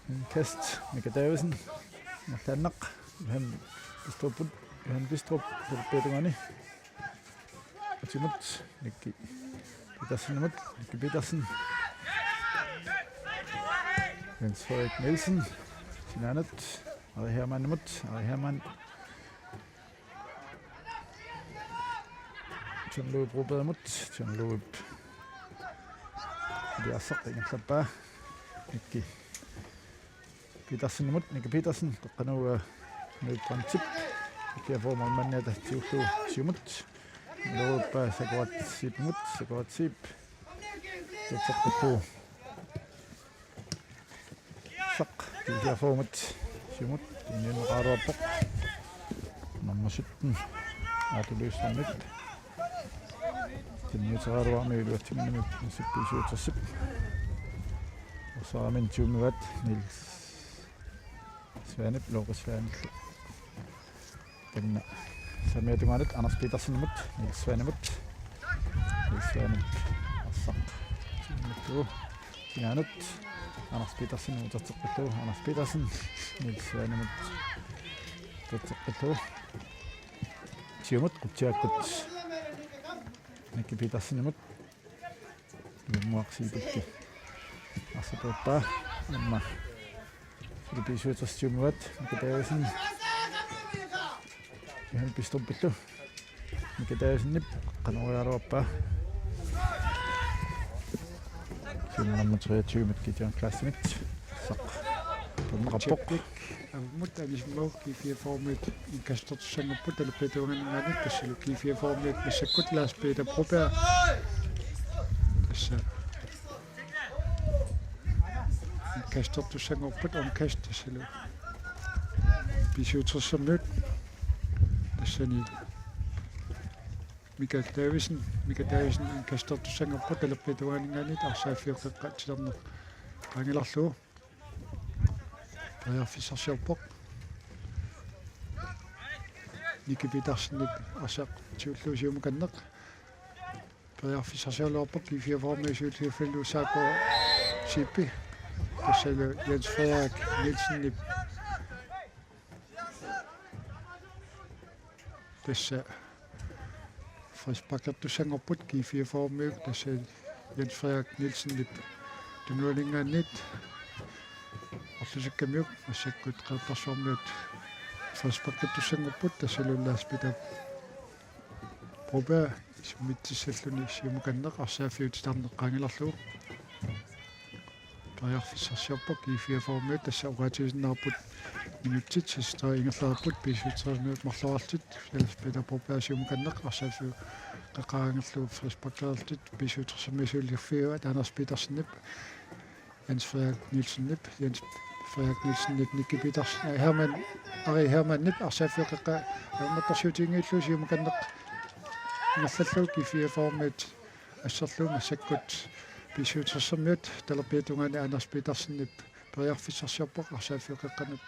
Indkast, Mika Davidsen. Ingerlaannaq. Johan Bistrup. Johan Bistrup. Talerpiata tungaani. Atimut. Nikki Petersenimut. Nikki Petersen. Jens Frederik Nielsen. Sinaanut. Ari Hermannimut. Ari Hermann. John Louis Brobergimut, John Louis. Iliassaq ingerlappaa. Nikki Petersenimut, Nikki Petersen, qeqqanut Knud Brandtip. Nikki Form manniata tiullu siumut. Louis Sakurat Siipimut, Sakurat Siip. Tutseqqittuu. Saq, P F C-mut, siumut, tunniunneqaraluarpoq. Nummer sytten, Aatu Løvstrømip. Tunniuteqaraluarmat iluatsinngimmat P S V-p siutersip. Arsaq aamma siumivaat Niels Svanep, Loke Svanep. Taanna saamiata tungaanut Anders Petersenimut, Niels Svanemut. Niels Svanep arsaq. Siumut. Sinaanut Anders Petersen uterteqqillugu. Anders Petersen, Niels Svanemut uterteqqillugu. Siumut qutsiakkut Nikki Petersenimut. Ilummuaq Siipilli. Arsaq peerpaa. Aamma P S V-p siutersip siumivaat Mika Davidsen. Johan Bistrupillu. Mika Davidsenip qanoq iliorpaa. Siumut nummer treogtyve-mit Gideon Claessenip. Saq. Tunneqarpoq. Ammut anisimmagu G F C-miut indkastertussanngorput talerpiata tungaaninngaanniit tassalu G F C-miut massakkut Lars Peter Broberg. Tassa indkastertussanngorput omkast tassalu B syvogtressermiut. Tassani Mika Davidsen, Mika Davidsen indkastertussanngorput talerpiata tungaaninngaanniit arsaaffiup qeqqa titarneq qaangilarlugu. Periarfissarsiorpoq. Nikki Petersenip arsaq tiullugu siumukanneq. Periarfissarsiorpoq G F C-miut siulliuffillu Sakurat Siip. Tassalu Jens Frederik Nielsenip. Tassa frisparkertussanngorput G F C-miut tassa Jens Frederik Nielsenip tunuaninngaanniit. Orlusikkamiuk massakkut Qeqertarsuarmiut frisparkertussanngorput tassalu Lars Peter Broberg isimmitsissalluni siumukanneq arsaaffiup titarneq qaangilarlugu. Periarfissarsiorpoq G F C-miut tassa oqaatigisinnaarput minutsit seksogtredive ingerlareerput B syvogtressermiut marloriarlutik. Jens Peter Broberg siumukanneq arsaaffiup qeqqa qaangilarlugu frisparkerlutik B syvogtressermiut siulliuffigaat Anders Petersenip Jens Frederik Nielsenip, Jens Frederik Nielsenip, Nikki Petersen, eh, Hermann, Ari Hermannip arsaaffiup qeqqa ajornartorsiutiginngillugu siumukanneq ingerlallugu G F C-miut asserlugu massakkut B syvogtressermiut talerpiata tungaani Anders Petersenip periarfissarsiorpoq arsaaffiup qeqqanut.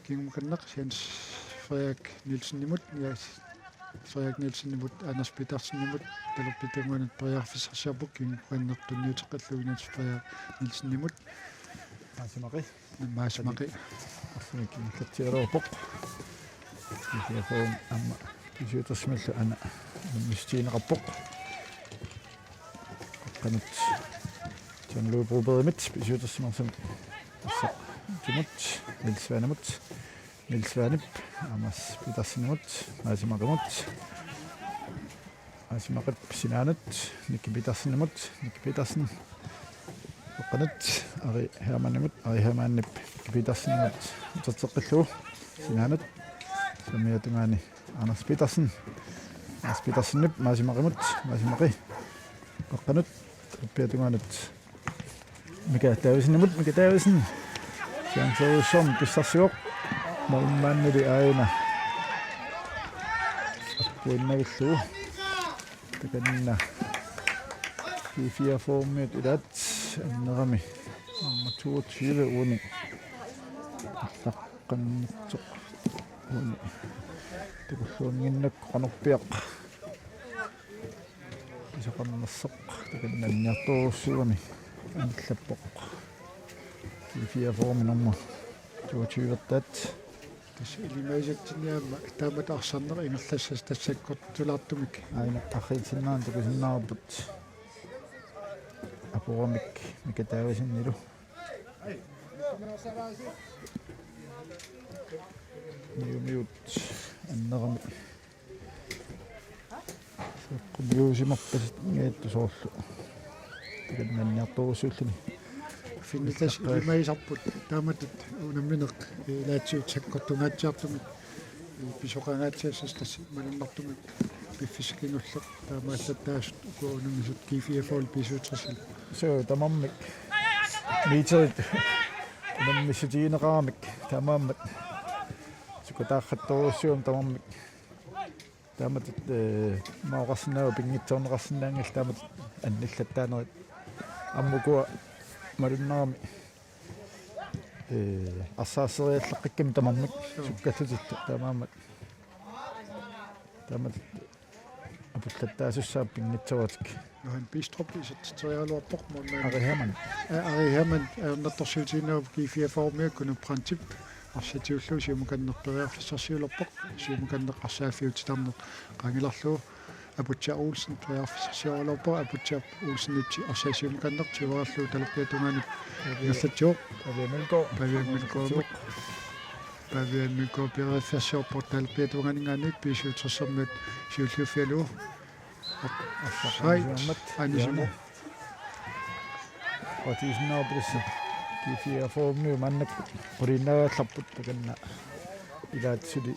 Kingukanneq Jens Frederik Nielsenimut, Jens Frederik Nielsenimut, Anders Petersenimut, talerpiata tungaanut periarfissarsiorpoq, kingukanneq tunniuteqqillugu Jens Frederik Nielsenimut. Maasi Maqi. Maasi Maqi. Arsamik ingerlatsiaraluarpoq. Ikiafoon aamma B syvogtressermiullu aana misteeneqarpoq. Qeqqanut John Louis Brobergimit B syvogtressermiullu arsaq timut Niels Svanemut. Niels Svanep, Anders Petersenimut, Maasi Maqimut. Maasi Maqip sinaanut, Nikki Petersenimut, Nikki Petersen. Qeqqanut Ari Hermannimut, Ari Hermannip Nikki Petersenimut uterteqqillugu. Sinaanut saamiata tungaani Anders Petersen. Anders Petersenip Maasi Maqimut, Maasi Maqi. Qeqqanut talerpiata tungaanut Mika Davidsenimut, Mika Davidsen. Chance som pissarsivoq. Målmandili aajuna. Appuinnavillugu. Takanna. G F C-miut ilaat annerami. Nummer toogtyve uani. Allaqqanngitsoq uani. Takulluannginnakku qanorpiaq. Pisoqarnersoq takanna anniartorujussuugami anillappoq. I fireogfyrre nummer toogtyve-taat. Tassa ilimagisatsinni aamma taamatut arsarneq ingerlassasut tassakkortulaartumik. Aana arriitsinnaanut takusinnaavarput. Apuramik Mika Davidsenillu. Niumiut annerami. Soqqumiusimarpasingaatsiartoq soorlu. Takanna anniartorujussuulluni. Finni tassa ilimagisarput taamatut unammineq ilaatsigut sakkortungaatsiartumik pisoqangaatsiassasut tassa malunnartumik piffissaq kingulleq taamaallattaasut uku unammisut G fireogfyrre B syvogtres-ilu. Suu tamarmik. Meterit unammissutigineqaramik taamaammat. Sukataarrattorujussuarmik tamarmik. Taamatut, eh, maoqarsinnaavoq pinngitsoorneqarsinnaanngillat taamatut annillattaanerit. Aamma ukua malunnarami, eh, arsaasseriallaqqikkamik tamarmik sukkallutillu taamaammat. Taamatut apullattaasussaavoq pinngitsooratik. Johan Bistrup isertitseriaraluarpoq målmand. Ari Hermann. Aa, Ari Hermann ajornartorsiutigineqarpoq G fireogfyrre-miut Kuno Brandtip arsaq tigullugu siumukanneq periarfissarsiulerpoq. Siumukanneq arsaaffiup titarneq qaangilarlugu. Aputsiaq Olsen periarfissarsioraluarpoq. Aputsiaq Olsenip arsaq siumukanneq tigoriarlugu talerpiata tungaanut ingerlatsivoq. Pavia Mølgaard. Pavia Mølgaard. Pavia Mølgaard periarfissarsiorpoq talerpiata tungaaninngaanniit B syvogtres-ermiut siulliuffigalugu. Offside. Anisimo. Oqaatigisinnaarput tassa G fireogfyrre-miut maannakkut quliinnaagallarput takanna ilaat suli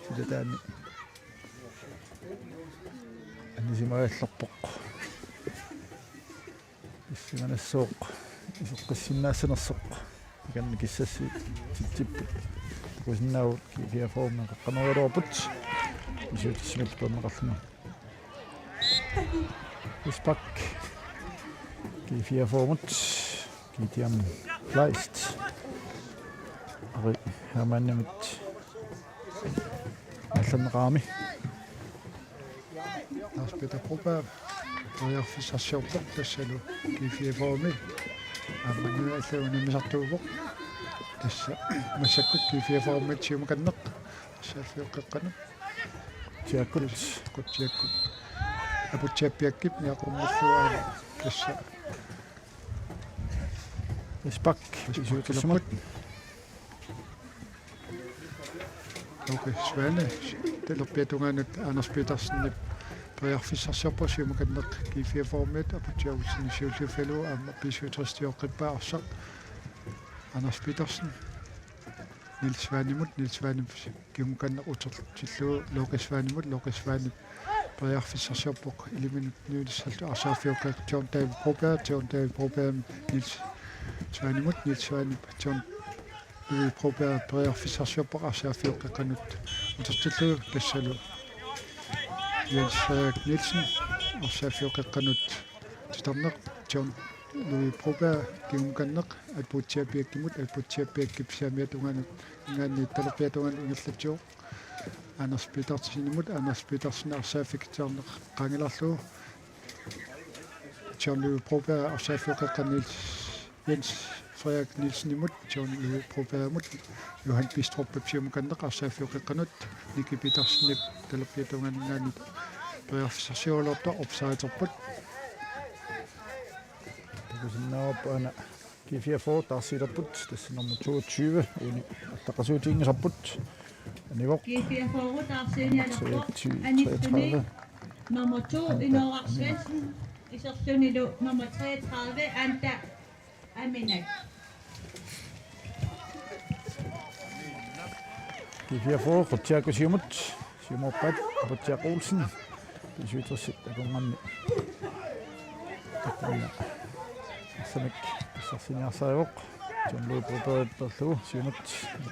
sulataani. Anisimaagallarpoq. Issimanassuaq iseqqissinnaassanersoq. Takanna kissassititsipput. Takusinnaavugut G fireogfyrre-miut qaqqaneriaraluarput. B syvogtres-imillu peerneqarluni. Frispark. G fireogfyrre-miut. Gideon Kleist. Ari Hermannimit aallarneqarami. Lars Peter Broberg periarfissarsiorpoq tassalu G fireogfyrre-mi. Aamma nuna allau unammisartuuvoq. Tassa massakkut G fireogfyrre-miut siumukanneq. Saaffiuqqeqqanut. Tiakkut. Tiakkut, Tiakkut. Aputsiaq Piakkip niaqummillugu aamma tassa. Frispark. Frispark B syvogtres-imut. Loke Svane, talerpiata tungaanut Anders Petersenip periarfissarsiorpoq siumukanneq G fireogfyrre-miut Aputsiaq Olsenip siulliuffigalugu aamma B syvogtres tigooqqippaa arsaq. Anders Petersen, Niels Svanemut, Niels Svanep siumukanneq utertillugu Loke Svanemut, Loke Svanep periarfissarsiorpoq Iliminut Nuulissallu arsaaffiuqqeq John David Broberg, John David Broberg Niels Svanemut, Niels Svanep John Louis Broberg periarfissarsiorpoq arsaaffiuqqeqqanut utertillugu tassalu Jens Frederik Nielsen arsaaffiuqqeqqanut titarneq John Louis Broberg kingumukanneq Aputsiaq Piakkimut, Aputsiaq Piakkip saamiata tungaanut ingaanniit talerpiata tungaanut ingerlatsivoq. Anders Petersenimut, Anders Petersen arsaaffigisarneq qaangilarlugu. John Louis Broberg arsaaffiuqqeqqanut Niels, Jens Frederik Nielsenimut, John Louis Brobergimut, Johan Bistrupip siumukanneq arsaaffiuqqeqqanut, Nicky Petersenip talerpiata tungaaninngaanniit periarfissarsioraluartoq offsiderput. Takusinnaavarput aana G fireogfyrre taarsiilerput, tassa nummer toogtyve, uani allaqqasuutiginngisarput. Anivoq. G fireogfyrre taarsiinialerpoq, anissuni nummer to, Inooraq Svendsen, iserlunilu nummer treogtredive, Anda Aminak. G fireogfyrre, Qutiaku siumut, siumuuppaat, Aputsiaq Olsen, B syvogtres akornanni. Takuina. Assamik, assarsiniarsarivoq, John Louis Brobergip perlugu, siumut,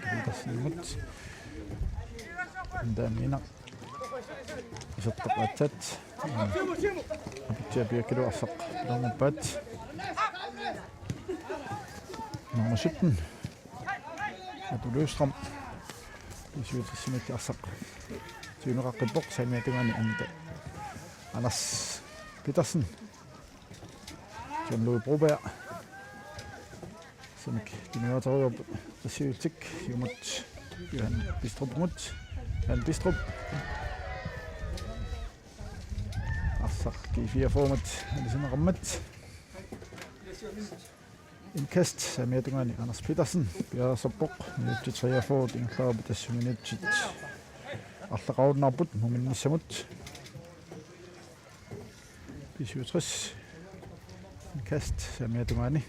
Petersenimut. Anda Aminak. Isertoq aatsaat. Aputsiaq Piakkilu arsaq pilernguppaat. Nummer sytten. Apu Løvstrøm. B syvogtres-imit arsaq siuneqaqqippoq saamiata tungaani Anda. Anders Petersen. John Louis Broberg. Samik timiuaterujoq siultik siumut Johan Bistrupimut. Johan Bistrup. Arsaq G fireogfyrremut alisinneqarmat. Indkast saamiata tungaani Anders Petersen piareersarpoq. Minutsit treogfyrre ingerlareerput, tassa minutsit arlaqarunnaarput muminnissamut. B syvogtres. Indkast saamiata tungaani.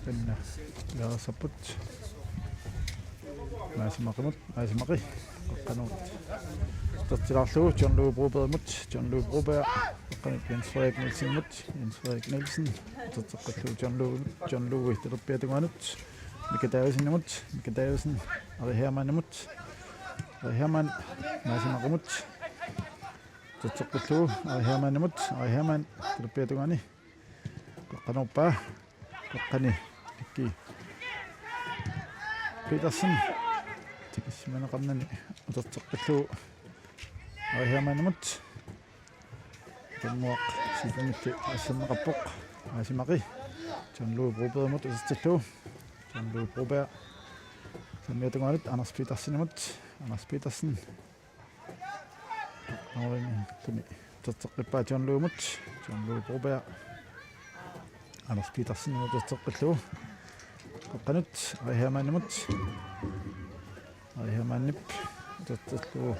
Anna piareersarput. Maasi Maqimut, Maasi Maqi. Qaqqanut. Utertilaarlugu John Louis Brobergimut, John Louis Broberg. Qaqqanut Jens Frederik Nielsenimut, Jens Frederik Nielsen. Uterteqqillugu John Louis, John Louis talerpiata tungaanut. Mika Davidsenimut, Mika Davidsen. Ari Hermannimut. Ari Hermann, Maasi Maqimut. Uterteqqillugu Ari Hermannimut, Ari Hermann talerpiata tungaani. Qaqqanuppaa, qaqqani, Mikki Petersen. Tikissimaneqarnani uterteqqillugu Ari Hermannimut. Tunguaq siipimilli asserneqarpoq. Maasi Maqi. John Louis Brobergimut utertillugu. John Louis Broberg. Saamiata tungaanut Anders Petersenimut. Anders Petersen. Aavini tumi. Uterteqqippaa John Louimut. John Louis Broberg. Anders Petersenimut uterteqqillugu. Qaqqanut Ari Hermannimut. Ari Hermannip utertillugu.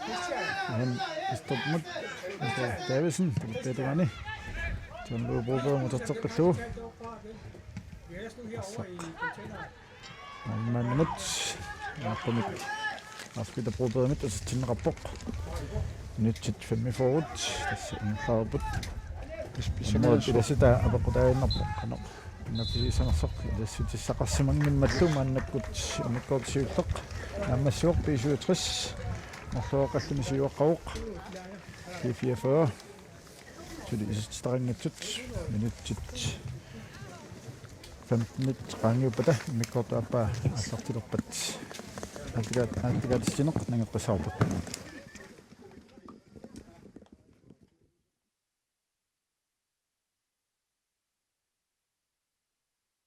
Johan Bistrupimut. Mika Davidsen talerpiata tungaani. John Louis Brobergimut uterteqqillugu. Arsaq Maasi Maqimut. Aqqumik Lars Peter Brobergimut utertinneqarpoq. Minutsit femogfyrre. Tassa ingerlareerput. Spidsimanersut. Ilassitaa apeqqutaaginnarpoq qanoq innersuussanersoq ilassutissaqarsimanngimmallu. Maannakkut immikkoortoq siulleq naammassivoq, B syvogtres marloriaqqalluni siuaqqavoq. B fireogfyrre. Suli isertitaqanngitsut minutsit femtenit qaangiuppata immikkoortup aappaa aallartilerpat aallakaat-, aallakaatitsineq nangeqqissavarput.